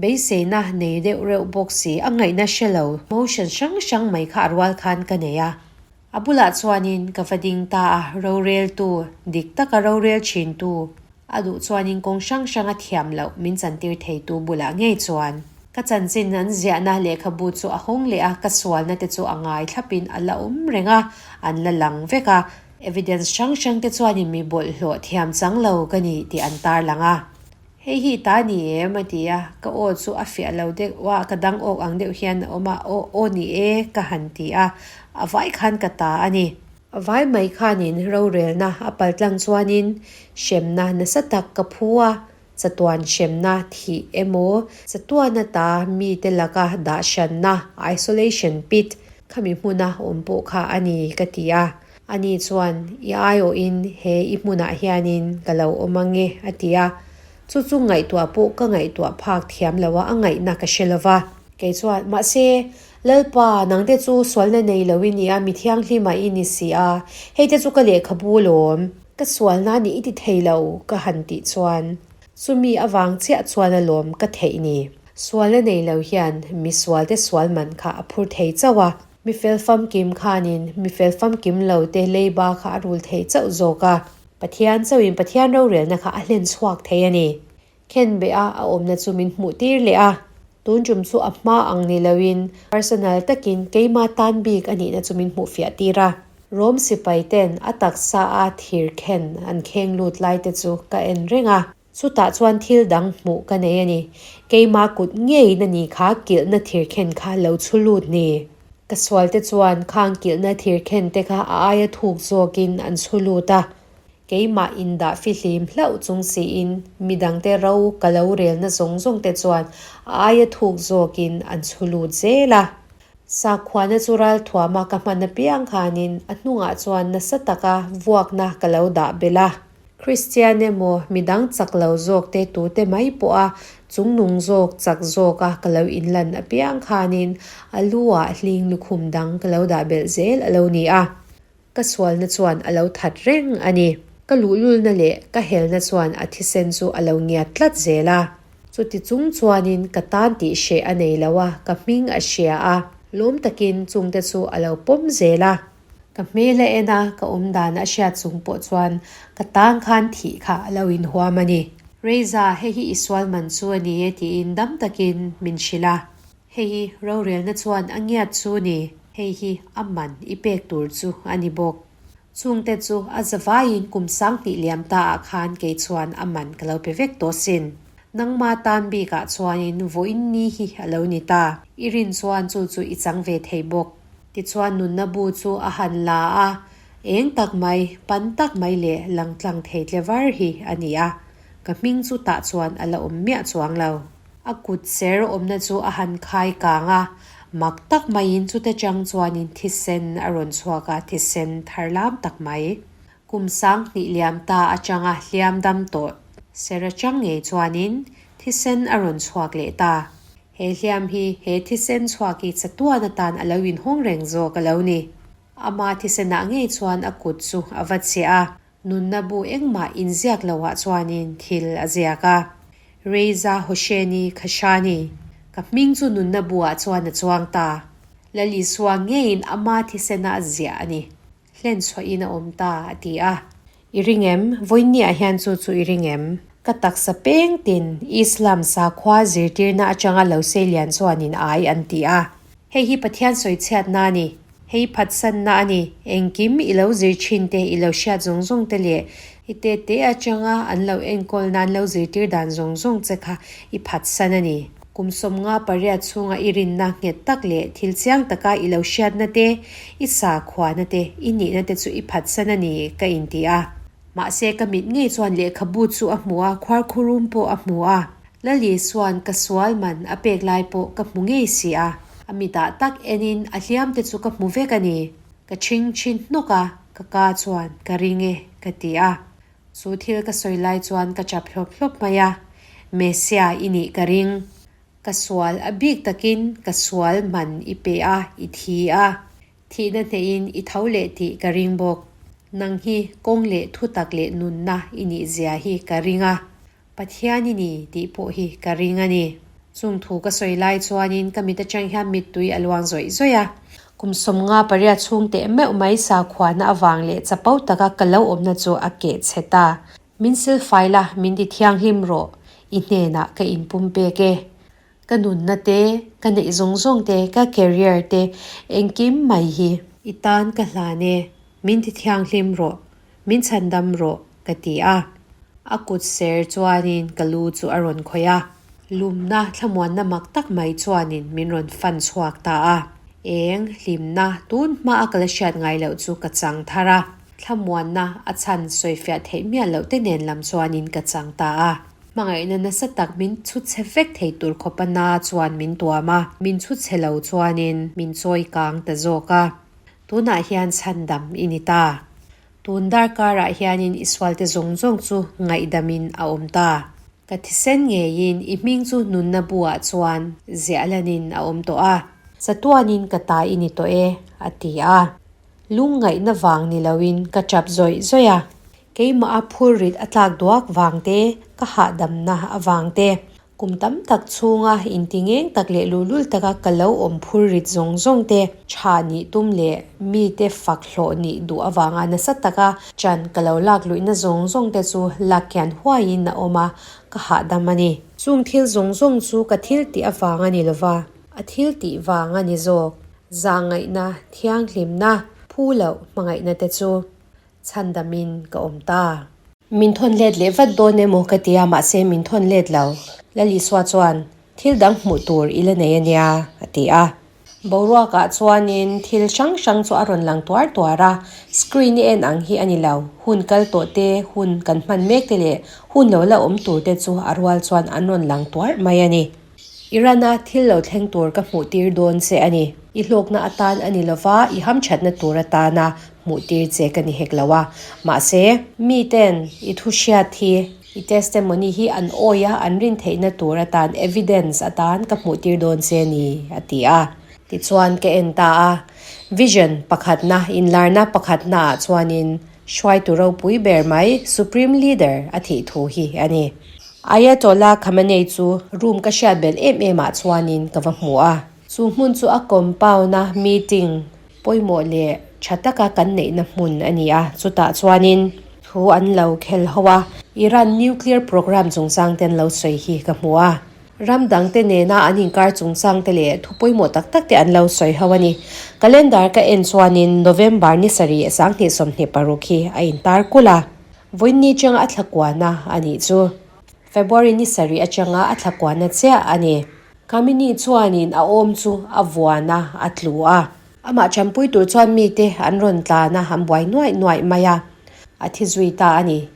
A: Beiseina nei deuh reuh bawk si, a ngaihna hre lo motion hrang hrang mai kha a rual khan ka nei a. A bulah chuanin ka va ding ta a, roreltu, dik taka rorel thintu, a duh chuanin kawng hrang hrang a thiam loh min chantir theitu bulah ngei chuan. Ka chanchin an ziahna lehkhabu chu a hawng leh a, ka sualna te chu a ngai thlapin a la awm reng a, an la lang vek a. Evidence hrang hrang te chuanin mi bawlhhlawh thiam chang lo ka ni tih an tarlang a. Hei hi ta ni em? a ti a, ka aw chu a fiah lo deuh a, ka dang awk ang deuh hian a awm a, aw aw ni e ka han ti a, a vai khan ka ta a ni. A vai mai khanin rorelna a paltlang chuanin hremna nasa tak ka phu a, chatuan hremna thih emaw chatuana ta mite laka dah hranna, isolation pit, khami hmuna awm pawh kha a ni ka ti a. Ani chuan, I aiawhin he i hmunah hianin ka lo awm ang e, a ti a. Chu chu ngaihtuah pawh ka ngaihtuah phak thiam lo a, a ngaihna ka hre lo va. Kei chuan, Mahse, Lalpa, nangte chu sualna nei lo i ni a, mi thianghlimah i ni si a, hei te chu ka lehkhabu lawm. Ka sualna nih i ti thei lo, ka han tih chuan, chumi avang chiah chuan alawm ka theih ni. Sualna nei lo hian mi sualte sual man kha a phur thei chauh a. Mi fel famkim khanin mi fel famkim lo te leiba kha a rul thei chauh zawk a, Pathian chauhin Pathian rorelna kha a hlen chhuak thei a ni. Khenbeh a a awmna chu min hmuh tir leh a, tun tum chu a hma ang ni loin personal takin keima tan bik a nihna chu min hmuh fiah tir a. Rom sipai ten a taksa a thir khen an kheng lut lai te chu ka en reng a. Chutah chuan thil dang hmuh ka nei a ni. Keimah kut ngeiin a ni kha kilhna thirkhen kha lo chhu lut ni. Ka sualte chuan khang kilhna thirkhen te kha a aia thuk zawkin an chhu lut a. Keimah indah fihlim hlauh chung siin midangte ro ka lo relna zawng zawng te chuan a aia thuk zawkin an chhu lut zel a. Sakhuana chu ralthuama ka hman apiang khanin a hnungah chuan nasa taka vuakna ka lo dah belh a. Kristian emaw midang chak lo zawk te tute mai pawha chungnung zawk chak zawka ka lo inlan apiang khanin a lu ah hling lukhum dang ka lo dah belh zel a lo ni a, ka sualna chuan a lo that reng a ni. Ka luhlulna leh ka helna chuan a thisen chu a lo ngiat tlat zel a. Chuti chung chuanin ka tan tih hreh a nei lo a, ka hming a hria a, lawm takin chungte chu a lo pawm zel a. Ka hmel a en a, ka awm dan a hriat chung pawh chuan ka tang khan thih kha a lo inhuam a ni. Reiza, hei hi i sual man chu a ni e tiin dam takin min hrilh a. Hei hi rorelna chuan a ngiat chu a ni, hei hi a man i pek tur chu a ni bawk. Chungte chu a zavaiin kum 2000 liam ta ah khan kei chuan a man ka lo pe vek tawh sin. Nangma tan bikah chuanin vawiin ni hi a lo ni ta. I rin chuan chu chu i chang ve thei bawk. Tichuan nunna bu chu a han la a, eng tak mai, pan tak mai leh langtlang thei tle var hi a ni a, ka hming chu tah chuan a la awm miah chuang lo. A kut ser awmna chu a han khai kang a, mak tak maiin chute chang chuanin thisen a rawn chhuak a, thisen thar lam tak mai. Kum 2000 liam ta atanga hliam dam tawh ser atang ngei chuanin thisen a rawn chhuak leh ta. He hliam hi he thisen chhuak hi chatuan atan a lo inhawng reng zawk a lo ni. Ama thisenah ngei chuan a kut chu a va cheh a, nunna bu engmah inziak loah chuanin thil a ziak a. Reza Hosseini Khashani, ka hming chu nunna buah chuan a chuang ta. Lal Isua ngeiin ama thisena a ziah a ni. Hlen chhuahin a awm ta, a ti a. I ring em? Vawiinniah hian chu chu i ring em? Ka taksa peng tin Islam sakhua zirtirna atanga lo seilian chuanin ai an ti a. Hei hi Pathian sawichhiatna a ni. Hei phatsanna a ni. Engkim i lo zir thin te, i lo hriat zawng zawng te leh i te te atanga an lo enkawl nan lo zirtir dan zawng zawng che kha i phatsan a ni. Kum 58 chhunga i rinna nghet tak leh thil chiang taka i lo hriatna te, i sakhuana te, i nihna te chu i phatsan a ni ka inti a. Mahse ka mit ngei chuan lehkhabu chu a hmu a, khuarkhurum pawh a hmu a. Lali chuan ka sual man a pek lai pawh ka hmu ngei si a. A mitah tak enin a hliam te chu ka hmu vek a ni. Ka chhing chhin hnawk a, ka ka chuan ka ring e ka ti a. Chu thil ka sawi lai chuan ka chap hlawp hlawp mai a, Messia i nih ka ring. Ka sual a bik takin ka sual man i pe a, i thi a. Thihna hnehin i tho leh tih ka ring bawk. Nang hi kawng leh thutak leh nunna i nih zia hi ka ring a. Pathian i ni tih pawh hi ka ring a ni. Chung thu ka sawi lai chuanin ka mit atang hian mittui a luang zawih zawih a. Kum 58 chhung teh meuh mai sakhuana avang leh chapo taka ka lo awmna chu a keh chhe ta. Min silfai la, min ti thianghlim rawh, i hnenah ka inpum pek e. Ka nunna te, ka neih zawng zawng te, ka career te, engkim mai hi. I tan ka hlan e, min ti thianghlim rawh, min chhandam rawh, ka ti a. A kut ser chuanin ka lu chu a rawn khawih a. Lumna thlamuanna mak tak mai chuanin min rawn fan chhuak ta a. Eng hlimna tun hma a ka la hriat ngai loh chu ka chang thar a. Thlamuanna a chhan sawifiah theih miah loh te nen lam chuanin ka chang ta a. Hmangaihna nasa tak min chhut chhe vek thei tur khawpa na chuan min tuam a, min chhut chhe lo chuanin min chawi kang ta zawk a. Tunah hian chhandam i ni ta. Tun darkarah hianin i sualte zawng zawng chu ngaihdamin a awm ta. Ka thisen ngeiin i hming chu nunna buah chuan ziah lanin a awm tawh a. Chatuanin ka ta i ni tawh e, a ti a. Lungngaihna vang ni loin ka tap zawih zawih a. Keimah a phurrit a tlak duak vang te, ka hahdamna avang te, Kum tam tak chhunga intingeng tak leh luhlul taka ka lo awm phur rit zawng zawng te, tha nih tum leh mite fak hlawh nih duh avanga nasa taka chan ka lo lak luihna zawng zawng te chu lak kian huaiin a awm a, ka hahdam a ni. Chung thil zawng zawng chu ka thil tih avang a ni lova, a thil tih vang a ni zawk. Zahngaihna, thianghlimna, phu loh hmangaihna te chu Chhandamin ka awm ta. Min thawn let leh vat dawn emaw ka ti a, mahse min thawn let lo. Lalisua chuan, Thil dang hmuh tur i la nei a nia, a ti a. Boruakah chuanin thil hrang hrang chu a rawn lang tuar tuar a, screen i en ang hi a ni lo. Hun kal tawh te, hun kan hman mek te leh hun lo la awm tur te chu a rual chuan an rawn lang tuar mai a ni. Iran-a thil lo thleng tur ka hmuh tir dawn che a ni. I hlawkna atan a ni lova, i hamthatna tur atana hmuh tir che ka ni hek lo a. Mahse, miten i thu hriat hi, i testimony hi an awi a, an rin theihna tur atan evidence atan ka hmuh tir dawn che a ni, a ti a. Tichuan ka en ta a, vision pakhatna, inlarna pakhatnaah chuanin hruaitu ropui ber mai, Supreme Leader a thih thu hi a ni. Ayatollah Khamenei chu room ka hriat belh em em ah chuanin ka va hmu a. Chu hmun chu a compound a meeting pawimawh leh tha taka kan neihna hmun a ni a, chutah chuanin thu an lo khel ho a, Iran nuclear program chungchang te an lo sawi hi ka hmu a. Ram dangte nena an inkar chungchang te leh thu pawimawh tak tak te an lo sawi ho a ni. Calendar ka en chuanin November ni sarih 2026 hi a intar kulh a. Vawiinni changa a thlakuana a nih chu. February ni sarih atanga a thlakuana chiah a ni. Kamini chuanin a awm chu a vuan a, a tlu a. Amah chanpui tur chuan mite an rawn tlan a, an buai nuaih nuaih mai a. A thi zui ta a ni.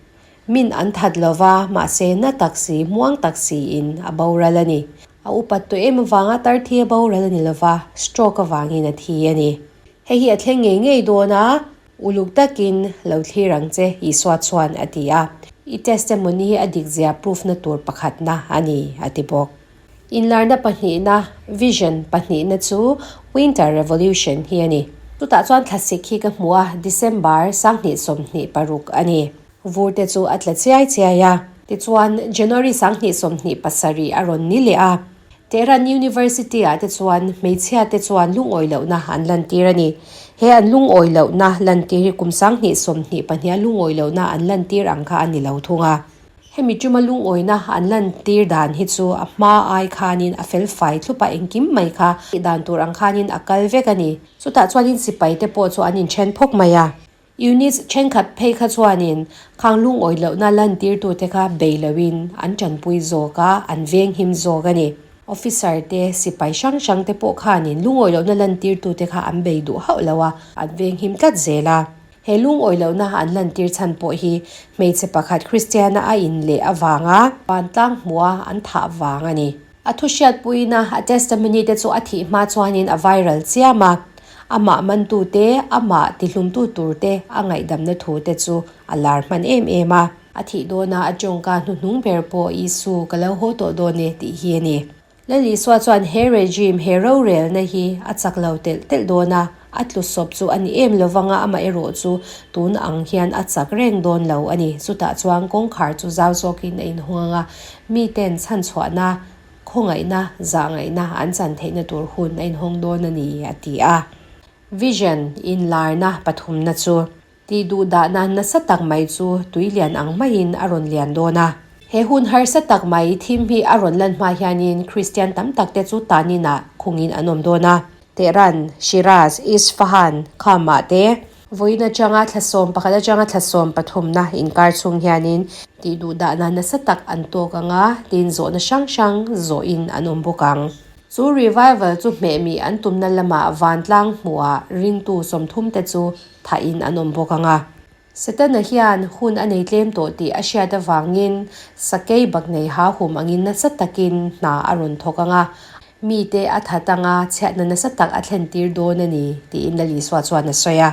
A: Min an that lova, mahse na tak si, muang tak siin a boral a ni. A upat tawh em avanga tar thi a boral a ni lova, stroke avangin a thi a ni. Hei hi a thleng ngei ngei dawn a. Uluk takin lo thlir ang che, Isua chuan a ti a. I testimony hi a dikzia proof na tur pakhatna a ni, a ti bawk. Inlarna pahnihna, vision pahnihna chu Winter Revolution hi a ni. Chutah chuan thlasik hi ka hmu a, December 2026 a ni. Vur te chu a tla chiai chiai a. Tichuan, January 2027 a rawn ni leh a. Tehran University-ah te chuan hmeichhia te chuan lungawi lohna an lantir a ni. He an lungawi lohna lantir hi kum 2022 a lungawi lohna an lantir ang kha a ni lo thung a. Hemi tuma lungawina an lantir dan hi chu a hma ai khanin a fel fai thlup a, engkim mai kha tih dan tur ang khanin a kal vek a ni. Chutah chuanin sipai te pawh chu an inthen phawk mai a. Units thenkhat phei kha chuanin khang lungawi lohna lantirtute kha bei loin an tanpui zawk a, an venghim zawk a ni. Officer te, sipai hrang hrang te pawh khanin lungawi lohna lantirtute kha an bei duh hauh lo a, an venghim tlat zel a. He lungawi lohna an lantir chhan pawh hi hmeichhe pakhat Kristiana a inleh avanga vantlang hmuha an thah vang a ni. A thu hriatpuina, a testimony te chu a thih hma chuanin a viral chiam a, amah mantute, amah tihlumtu turte a ngaihdamna thu te chu a lar hman em em a. A thih dawna a tawngka hnuhnung ber pawh Isu ka lo haw tawh dawn e tih hi a ni. Lal Isua chuan he regime, he rorelna hi a chak lo telh telh dawn a, a tlu sawp chu a ni em lovanga amaherawh chu tun ang hian a chak reng dawn lo a ni. Chutah chuan kawngkhar chu zau zawkin a inhawng ang a, miten chhanchhuahna, khawngaihna, zahngaihna an chan theihna tur hun a inhawng dawn a ni, a ti a. Vision, inlarna pathumna chu tih duh dahna nasa tak mai chu tui lian ang maiin a rawn lian dawn a. He hun harsa tak mai thim hi a rawn lan hma hianin Kristian tam tak te chu tanin ah khungin an awm dawn a. Tehran, Shiraz, Isfahan, Qamah te. Vawiin atanga thla 11 atanga thla 13na inkar chhung hianin tih duh dahna nasa tak an tawk ang a, tin zawhna hrang hrang zawhin an awm bawk ang. Chu revival chu hmehmih an tumna lamah vantlang hmuhah ringtu 30 te chu thahin an awm bawk ang a. Setana hian hun a nei tlem tawh tih a hriat avangin sakei bak nei ha hum angin nasa takin hna a rawn thawk ang a, mite a that anga chhiatna nasa tak a thlentir dawn a ni, tiin Lal Isua chuan a sawi a.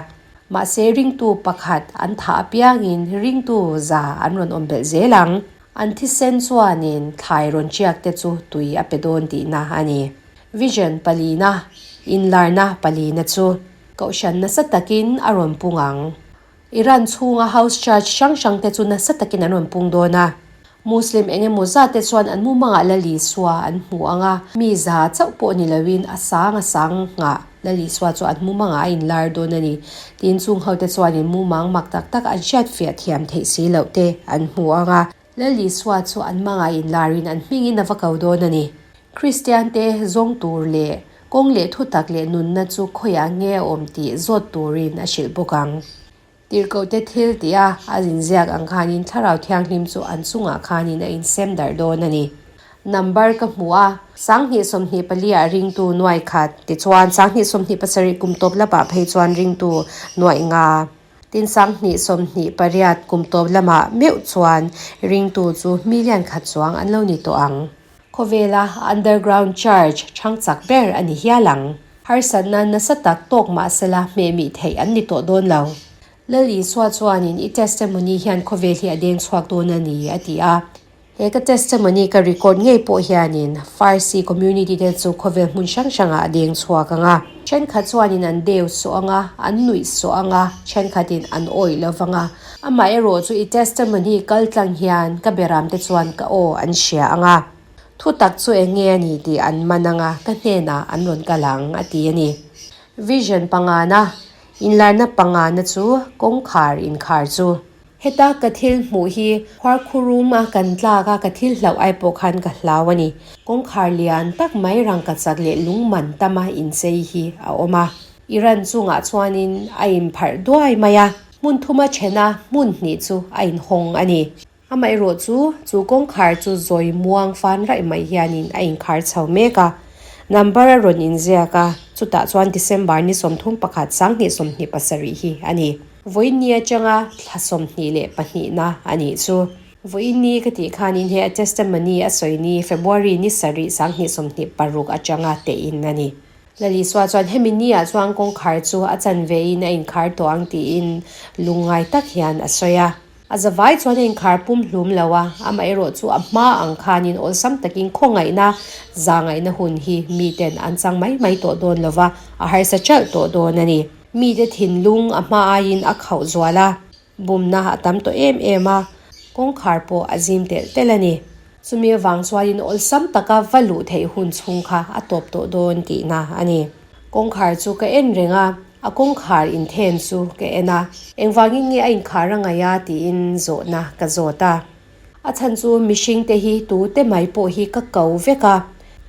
A: Mahse ringtu pakhat an thah apiangin ringtu za an rawn awm belh zel ang. An thisen chuanin thlai rawn chiak te chu tui a pe dawn tihna a ni. Vision palina, inlarna palina chu. Kohhran nasa takin a rawn pung ang. Iran chhunga house church hrang hrang te chu nasa takin an rawn pung dawn a. Muslim eng emaw zat te chuan an mumangah Lal Isua an hmu ang a, mi za chauh pawh ni loin a sang a sang nghah Lal Isua chu an mumangah a inlar dawn a ni. Tin, chung ho te chuanin mumang mak tak tak an hriatfiah thiam theih si loh te an hmu ang a. Lal Isua chu an mangah inlarin an hmingin a va ko dawn a ni. Kristiante zawng tur leh kawng leh thutak leh nunna chu khawiah nge a awm tih zawt turin a hrilh bawk ang. Tirhkohte thil tih a a inziak ang khanin Thlarau Thianghlim chu an chungah khanin a insem darh dawn a ni. Number ka hmu a, 2024 ah ringtu nuai khat, tichuan 2027 kum tawp lapah phei chuan ringtu nuaih nga. Tin 2028 kum tawp lamah meuh chuan ringtu chu million khat chuang an lo ni tawh ang. Khawvela underground church chhang chak ber a ni hial ang. Harsatna nasa tak tawk mahsela hmehmih theih an ni tawh dawn lo. Lal Isua chuanin i testimony hian khawvel hi a deng chhuak dawn a ni a ti a. He ka testimony ka record ngei pawh hianin Farsi community te chu khawvel hmun hrang hrangah a deng chhuak ang a. Thenkhat chuanin an deu sawh ang a, an nuih sawh ang a, thenkhatin an awih lo vang a. Amaherawh chu i testimony kal tlang hian ka beram te chuan ka aw an hria ang a. Thutak chu eng nge a ni tih an man ang a, ka hnenah an rawn kal ang, a ti a ni. Vision pangana, inlarna pangana chu kawngkhar inkhar chu. Heta ka thil hmuh hi khuarkhurum a kan tlak a, ka thil hlauh ai pawh khan ka hlau a ni. Kawngkhar lian tak mai rangka chak leh lung man tama inchei hi a awm a. Iran chungah chuanin a inpharh duai mai a, hmun thuma thena hmun hnih chu a inhawng a ni. Amaherawh chu, chu kawngkhar chu zawi muang fan raih mai hianin a inkhar chho mek a. Number a rawn inziak a, chutah chuan December ni 31 2027 hi a ni. Vawiin ni atanga thla 22 na a nih chu. Vawiin ni ka tih khanin he a testimony a sawi ni February ni 7 2026 atanga tein a ni. Lal Isua chuan hemi ni ah chuan kawngkhar chu a chanve in a inkhar tawh ang tiin lungngai tak hian a sawi a. A zavai chuan a inkhar pum hlum lo a, amaherawh chu a hma ang khanin awlsam takin khawngaihna zahngaihna hun hi miten an chang mai mai tawh dawn lova, a harsa chalh tawh dawn a ni. Mite thinlung a hma aiin a khauh zual a, bumna a tam tawh em em a, kawngkhar pawh a zim telh telh a ni. Chumi avang chuanin awlsam taka va luh theih hun chhung kha a tawp tawh dawn tihna a ni. Kawngkhar chu ka en reng a, a kawngkhar inthen chu ka en a. Engvangin nge a inkhar a ngaih a tiin zawhna ka zawt a. A chhan chu mihringte hi tute mai pawh hi ka ko vek a,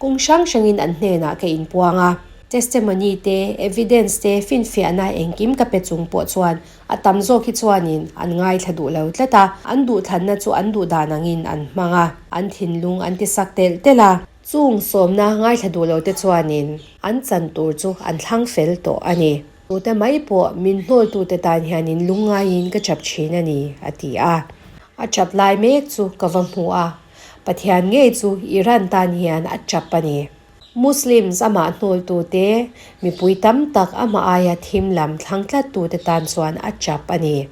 A: kawng hrang hrangin an hnenah ka inpuang a. Testimony te, evidence te, finfiahna engkim ka pe chung pawh chuan a tam zawk hi chuanin an ngaithla duh lo tlat a, an duhthlanna chu an duh dan angin an hmang a, an thinlung an tisak telh telh a. Chung sawmna ngaithla duh lo te chuanin an chan tur chu an thlang fel tawh a ni. Tute mai pawh min hnawltute tan hianin lungngaiin ka chap thin a ni, a ti a. A chap lai mek chu ka va hmu a, Pathian ngei chu Iran tan hian a chap a ni. Muslims amah hnawltute, mipui tam tak amah aia thim lam thlang tlattute tan chuan a chap a ni.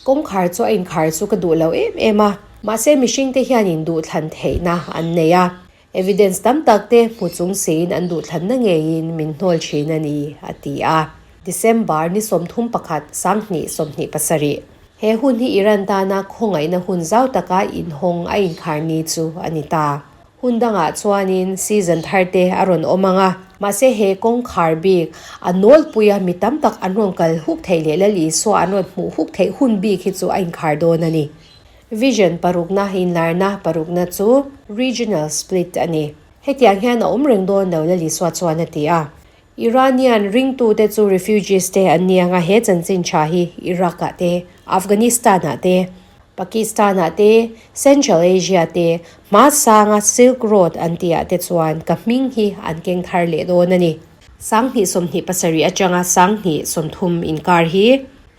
A: Kawngkhar chu a inkhar chu ka duh lo em em a, mahse mihringte hianin duhthlan theihna an nei a. Evidence tam tak te hmu chung siin an duhthlanna ngeiin min hnawl thin a ni, a ti a. December ni 31, 2027. He hun hi Iran tana khawngaihna hun zau taka inhawng a inkhar ni chu a ni ta. Hun dangah chuanin season thar te a rawn awm ang a, mahse he kawngkhar bik a nawlpuia mi tam tak an rawn kal huk theih leh Lal Isua an rawn hmuh huk theih hun bik hi chu a inkhar dawn a ni. Vision parukna inlarna parukna chu regional split a ni. Hetiang hian a awm reng dawn lo Lal Isua chuan a ti a. Iranian ringtute chu refugees te an ni anga he chanchin tha hi Iraq ah te, Afghanistan ah te, Pakistan ah te, Central Asia te, hma sanga Silk Road an tih ah te chuan ka hming hi an keng thar leh dawn a ni. 2027 atanga 2030 inkar hi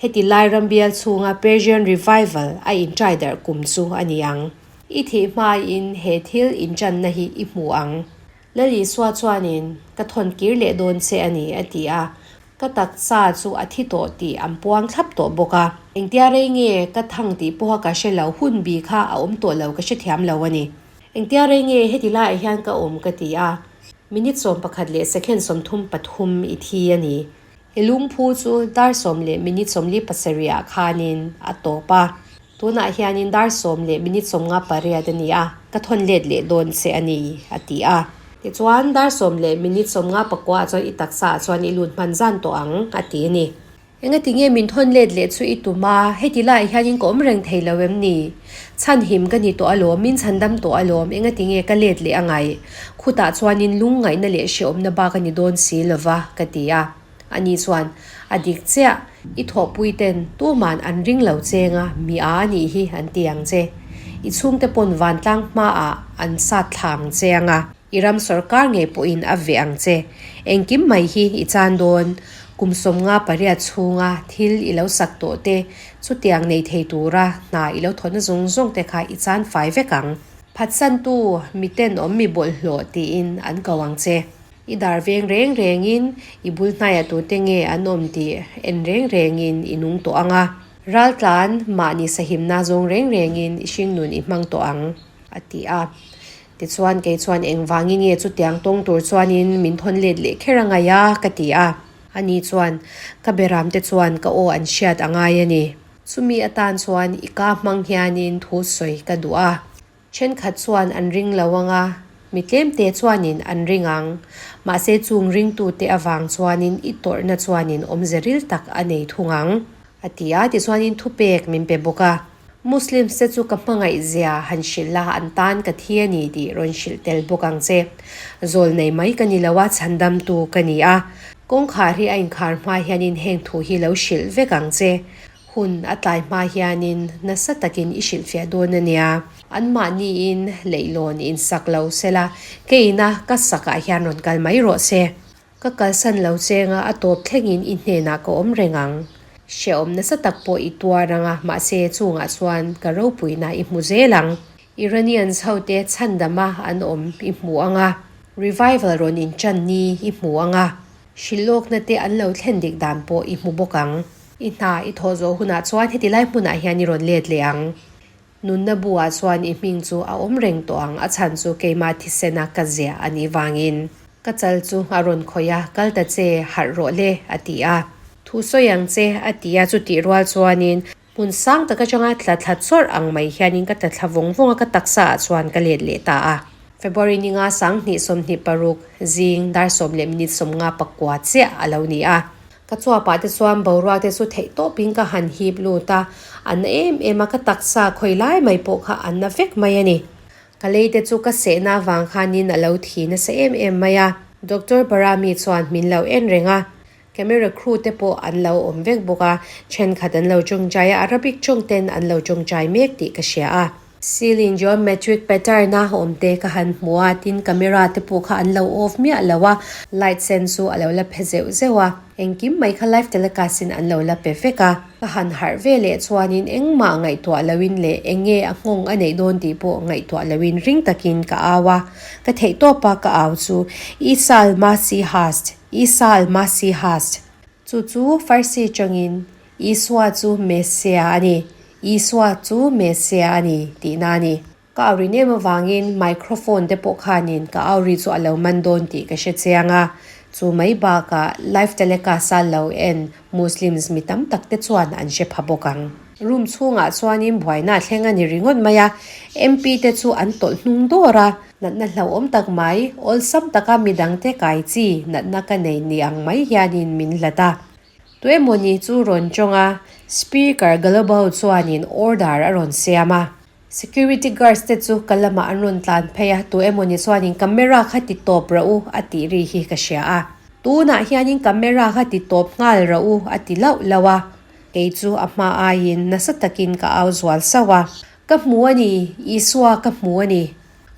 A: heti lai ram bial chhunga Persian Revival a inṭai darh kum chu a ni ang. I thih hmaiin he thil inṭanna hi i hmu ang. Lal Isua chuanin, Ka thawn kir leh dawn che a ni, a ti a. Ka taksa chu a thi tawh tih an puang thlap tawh bawk a. Engtia rei nge ka thang tih pawha ka hre lo, hun bi kha a awm tawh lo ka hrethiam lo a ni. Engtia rei nge heti laiah hian ka awm ka ti a. Minute 11 leh second 33 i thi a ni. I lungphu chu dar 10 leh minute 47 ah khanin a tawp a. Tunah hianin dar 10 leh minute 58 a ni a, ka thawn let leh dawn che a ni, a ti a. Tichuan, dar 10 leh minute 59 ah chuan i taksa ah chuan i lut hman zan tawh ang, a ti a ni. Engati nge min thawn let leh chu i tum a, heti laiah hianin ka awm reng thei lo em ni? Chhan him ka ni tawh alawm, min chhan dam tawh alawm, engati nge ka let leh a ngaih? Khutah chuanin lungngaihna leh hrehawmna bak a ni dawn si lova, ka ti a. Ani chuan, A dik chiah, i thawhpuiten tuman an ring lo cheng a, mi a a nih hi an ti ang che. I chhungte pawn vantlang hmaah an sat thla ang che ang a. I ram sawrkar ngei pawhin a veh ang che. Engkim mai hi i chan dawn. Kum 58 chhunga thil i lo sak tawh te, chutiang nei thei tura hna i lo thawhna zawng zawng te kha i chan fai vek ang. Phatsantu miten awm mi bawlhhlawh tiin an ko ang che. I dar veng reng rengin i bul hnaiah tute nge an awm tih en reng rengin i nung tawh ang a. Raltlan mahni sahimna zawng reng rengin i hringnun i hmang tawh ang, a ti a. Tichuan kei chuan engvangin nge chutiang tawng tur chuanin min thawn let leh kher a ngaih a, ka ti a. Ani chuan, Ka beramte chuan ka aw an hriat a ngai a ni. Chumi atan chuan i ka hmang hianin thu sawi ka duh a. Thenkhat chuan an ring lo ang a, mi tlemte chuanin an ring ang. Mahse chung ringtute avang chuanin i tawrhna chuanin awmze ril tak a nei thung ang, a ti a. Tichuanin thupek min pe bawk a. Muslims te chu ka hmangaih zia han hrilh la, an tan ka thi a ni tih rawn hrilh tel bawk ang che. Zawl nei mai ka ni lo a, chhandamtu ka ni a. Kawngkhar hi a inkhar hma hianin heng thu hi lo hrilh vek ang che. Hun a tlai hma hianin nasa takin i hrilhfiah dawn a nia. Anmahniin leihlawn insak lo sela, keina ka sakah hian rawn kal mai rawh se. Ka kalsan lo chenga a tawp thlengin i hnenah ka awm reng ang. Hrehawm nasa tak pawh i tuar ang a, mahse chungah chuan ka ropuina i hmu zel ang. Iranians hote chhandama an awm i hmu ang a, revival rawn inchan ni i hmu ang a, hrilhlawkna te an lo thlen dik dan pawh i hmu bawk ang. I hna i thawh zawh hunah chuan heti lai hmunah hian i rawn let leh ang. Nunna buah chuan i hming chu a awm reng tawh ang, a chhan chu keimah thisena ka ziah a nih vangin. Ka chal chu a rawn khawih a, kal ta che, harh rawh le, a ti a. Thu sawi ang che, a ti a, chutih rual chuanin hmun sang tak atanga tla thla chawrh ang mai hianin ka tla thla vawng vawng a, ka taksa ah chuan ka let leh ta a. February ninga 2026 zing dar 10 leh minute 59 chiah a lo ni a. Ka chuapah te chuan boruak te chu theih tawpin ka han hip lut a, a na em em a, ka taksa khawi lai mai pawh kha a na vek mai a ni. Ka lei te chu ka sehna avang khanin a lo thi nasa em em mai a. Doctor Barami chuan min lo en reng a, camera crew te pawh an lo awm vek bawk a, thenkhat an lo tawngtai a, Arabic tawng ten an lo tawngtai mek tih ka hria a. Ceiling geometric pattern a awm te ka han hmu a, tin camera te pawh kha an lo off miah lo a, light sen chu a lo la phe zeuh zeuh a, engkim mai kha live telecast in an lo la pe vek a. Ka han harh ve leh chuanin engmah ngaihtuah loin leh eng nge a nghawng a neih dawn tih pawh ngaihtuah loin ring takin ka au a, ka theihtawpa ka au chu Isa al-Masih hast! Isa al-Masih hast! Chu chu Farsi tangin Isua chu Messiah a ni, Isua chu Messiah a ni tihna a ni. Ka au rin em avangin microphone te pawh khanin ka au ri chu a lo man dawn tih ka hre chiang a. Chu mai bakah live telecast a lo en Muslims mi tam tak te chuan an hre pha bawk ang. Room chhungah chuanin buaina a thleng a ni ringawt mai a, MP te chu an tawlh hnung dawr a. Natna hlauhawm tak mai, awlsam taka midangte kai chi natna ka nei ni ang mai hianin min hlat a. Tuemawni chu rawn tawng a, Speaker Galobao chuanin order a rawn siam a. Security guards te chu ka lamah an rawn tlan phei a, tuemawni chuanin camera kha ti tawp rawh u a tih ri hi ka hria a. Tunah hianin camera kha ti tawp nghal rawh u a ti lauh lauh a, kei chu a hma aiin nasa takin ka au zual sauh a. Ka hmu a ni, Isua ka hmu a ni.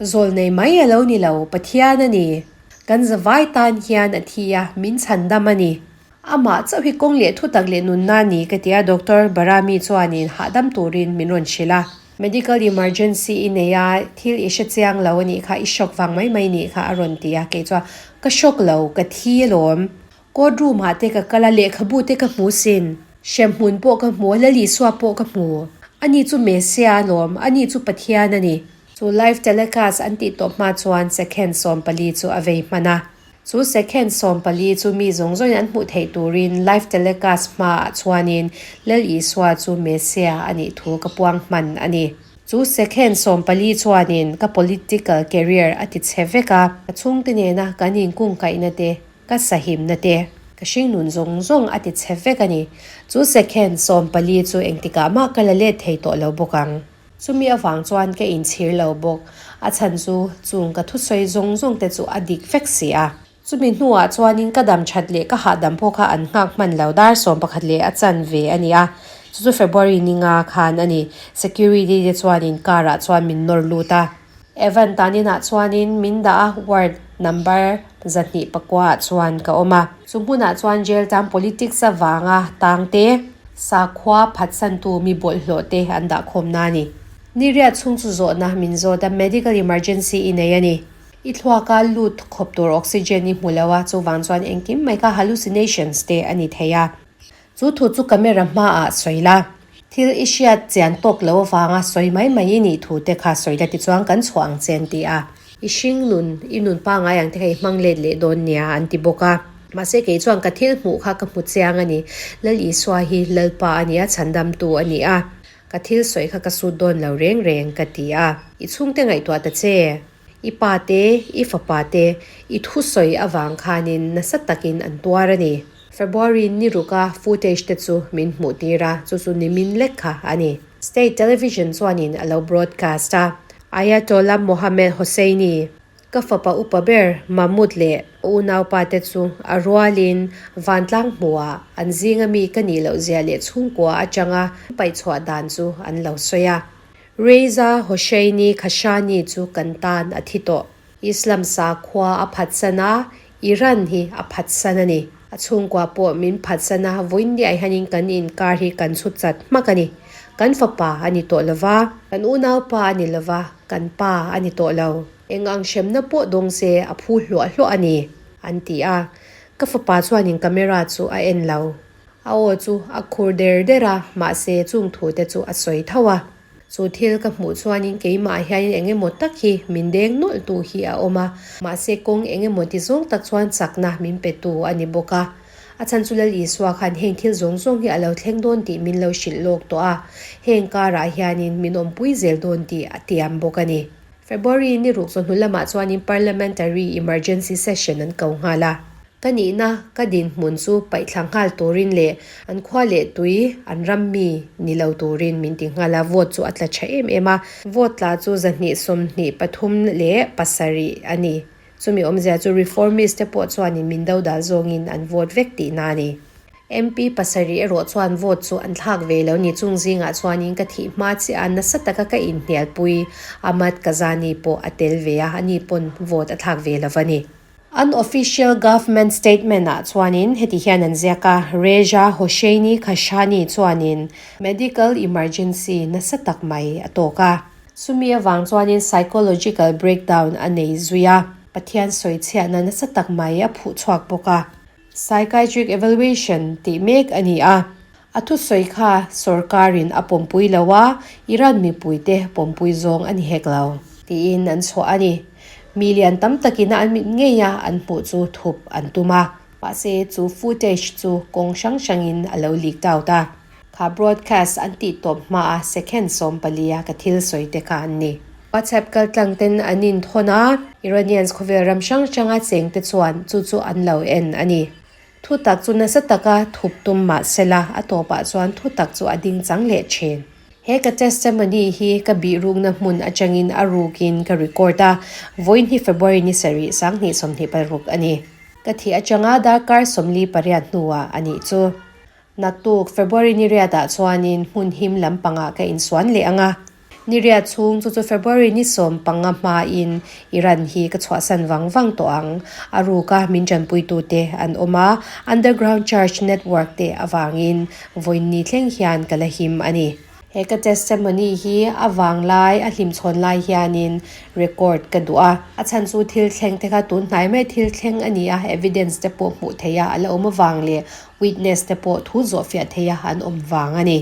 A: Zawl nei mai a lo ni lo, Pathian a ni. Kan zavai tan hian a thi a, min chhandam a ni. Amah chauh hi kawng leh thutak leh nunna a ni ka ti a, Doctor Barami chuanin hahdam turin min rawn hrilh a. Medical emergency i nei a, thil i hre chiang lo a nih kha, i shock vang mai mai nih kha a rawn ti a, kei chuan ka shock lo, ka thi alawm. Court room ah te ka kal a, lehkhabu te ka hmu sin. Hremhmun pawh ka hmu a, Lalisua pawh ka hmu. Ani chu Messiah alawm, ani chu Pathian a ni. Chu live telecast an tih tawh hma chuan second 14 chu a vei hman a. Chu second 14 chu mi zawng zawngin an hmuh theih turin live telecast hmaah chuanin Lal Isua chu Messiah a nih thu ka puang hman a ni. Chu second 14 chuanin ka political career a ti chhe vek a. Ka chhungte nena kan inkungkaihna te, ka sahimna te, ka hringnun zawng zawng a ti chhe vek a ni. Chu second 14 chu engtikah mah ka la let thei tawh lo bawk ang. Chumi avang chuan ka inchhir lo bawk. A chhan chu chung ka thusawi zawng zawng te chu a dik vek si a. Chumi hnuah chuanin ka dam that leh ka hahdam pawh kha an nghak hman lo dar 11 leh a chan ve a ni a. Chu chu February ni nga khan a ni. Security te chuanin car ah chuan min nawr lut a. Evan taninah chuanin min dah a ward number 209 ah chuan ka awm a. Chu hmunah chuan jail tan politics avanga tang te, sakhua phatsantu mi bawlhhlawh te an dah khawmna a ni. Ni riat chhung chu zawhna min zawt a, medical emergency i nei a ni. I thluaka lut khawp tur oxygen i hmu lo a, chuvang chuan engkim mai kha hallucinations te a ni thei a. Chu thu chu camera hmaah sawi la. Thil i hriat chian tawk lo avanga sawi mai mai i nih thu te kha sawi la tichuan kan chhuah ang che an ti a. I hring nun, i nun pangngai ang te kha i hmang let leh dawn nia an ti bawk a. Mahse kei chuan ka thil hmuh kha ka hmu chiang a ni. Lal Isua hi Lalpa a ni a, chhandamtu a ni a. Ka thil sawi kha ka sut dawn lo reng reng ka ti a. I chhungte ngaihtuah ta che. I pa te, i fapa te, i thusawi avang khanin nasa takin an tuar a ni. February ni ruka footage te chu min hmuh tir a, chu chu nimin lek kha a ni. State television chuanin a lo broadcast a. Ayatollah Mohammed Hosseini, ka fapa upa ber Mahmoud leh a unaupa te chu a rualin vantlang hmuhah an zinga mi ka nih loh zia leh chhungkua atanga paihchhuah dan chu an lo sawi a. Reza Hosseini Kashani chu kan tan a thi tawh. Islam sakhua a phatsan a, Iran hi a phatsan a ni. A chhungkua pawh min phatsan a, vawiinniah hianin kan inkar hi kan chhut chat hmak a ni. Kan fapa a ni tawh lo va, kan unaupa a ni lo va, kan pa a ni tawh lo. Eng ang hremna pawh dawng se a phu hluah hluah a ni, an ti a. Ka fapa chuanin camera chu a en lo. A aw chu a khur der der a, mahse chung thu te chu a sawi tho a. Chu thil ka hmuh chuanin keimah hianin eng emaw tak hi min deng nawlh tu hi a awm a, mahse kawng eng emaw ti zawng tak chuan chakna min pe tu a ni bawk a. A chhan chu Lal Isua khan heng thil zawng zawng hi a lo thleng dawn tih min lo hrilh lawk tawh a, heng karah hianin min awmpui zel dawn tih a tiam bawk a ni. February ni ruk chawhnu lamah chuanin Parliamentary Emergency Session an ko nghal a. Ka nihna, ka dinhmun chu paihthla nghal turin leh an khua leh tui, an ram mi ni lo turin min ti nghal a, vote chu a tla tha em em a. Vote tla chu 223 a ni. Chumi awmzia chu Reformist te pawh chuanin min dodal zawngin an vote vek tihna a ni. MP pasarih erawh chuan vote chu an thlak ve lo ni. Chung zingah chuanin ka thih hma chiah a, nasa taka ka inhnialpui Ahmad Kazani pawh a tel ve a, ani pawn vote a thlak ve lo va ni. An official government statement ah chuanin heti hian an ziak a, Reza Hosseini Kashani chuanin medical emergency nasa tak mai a tawk a. Chumi avang chuanin psychological breakdown a nei zui a, Pathian sawichhiahna nasa tak mai a phuh chhuak bawk a. Psychiatric evaluation tih mek a ni a, a thusawi kha sorkarin a pawmpui lo a, Iran mipuite pawmpui zawng a ni hek lo, tiin an chhuah a ni. Mi lian tam takin a an mit ngei a an hmuh chu thup an tum a, mahse chu footage chu kawng hrang hrangin a lo leaked out a. Kha broadcast an tih tawp hmaa second 14 a ka thil sawi te kha an ni. WhatsApp kaltlang ten an inthawn a, Iranians khawvel ram hrang hranga cheng te chuan chu chu an lo en a ni. Thutak chu nasa taka thup tum mah sela a tawpah chuan thutak chu a ding chang leh thin. He ka testimony hi ka bihrukna hmun atangin a rukin ka record a, vawiin hi February ni sarih 2026 a ni. Ka thih atanga darkar 48 hnuah a nih chu. Naktuk February ni riatah chuanin hmun him lampangah ka insuan leh ang a. Ni riat chhung chu chu February ni 15 hmain Iran hi ka chhuahsan vang vang tawh ang. A ruka min tanpuitute an awm a, Underground Church Network te avangin vawiin ni thleng hian ka la him a ni. He ka testimony hi a vang lai, a hlimchhawn lai hianin record ka duh a. A chhan chu thil thleng te kha tun hnai mai thil thleng a ni a, evidence te pawh hmuh theih a, a la awm avang leh witness te pawh thu zawh fiah theih a an awm vang a ni.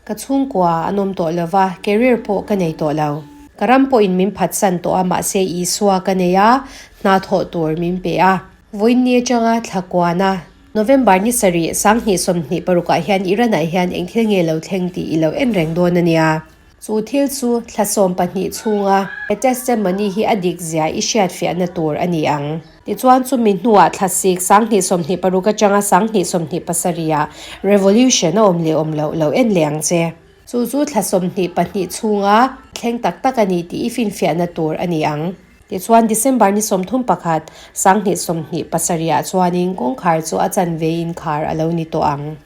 A: Ka chhungkua an awm tawh lo va, career pawh ka nei tawh lo. Ka ram pawhin min phatsan tawh a, mahse Isua ka nei a, hna thawh tur min pe a. Vawiin ni atanga thla kuana November ni sarih 2026 ah hian Iran ah hian eng thil nge lo thleng tih i lo en reng dawn a nia. Chu thil chu thla 12 chhunga he testimony hi a dik zia i hriat fiahna tur a ni ang. Tichuan chumi hnuah thla sik 2026 atanga 2027 ah revolution a awm leh awm loh lo en leh ang che. Chu chu thla 22 chhunga thleng tak tak a ni tih i finfiahna tur a ni ang. Tichuan December ni 31, 2027 ah chuanin kawngkhar chu a chanve in khar a lo ni tawh ang.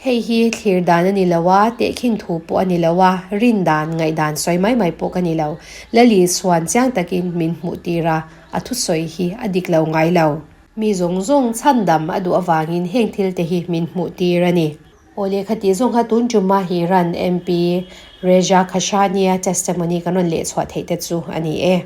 A: Hei hi thlir dan a ni lo a, tehkhin thu pawh a ni lo a, rin dan, ngaihdan sawi mai mai pawh ka ni lo. Lali chuan chiang takin min hmuh tir a, a thusawi hi a dik lo ngai lo. Mi zawng zawng chhandam a duh avangin heng thil te hi min hmuh tir a ni. Aw lehkha tih zawng kha tun tuma Iran MP Reza Kashani-a testimony kan rawn lehchhuah theih te chu a ni e.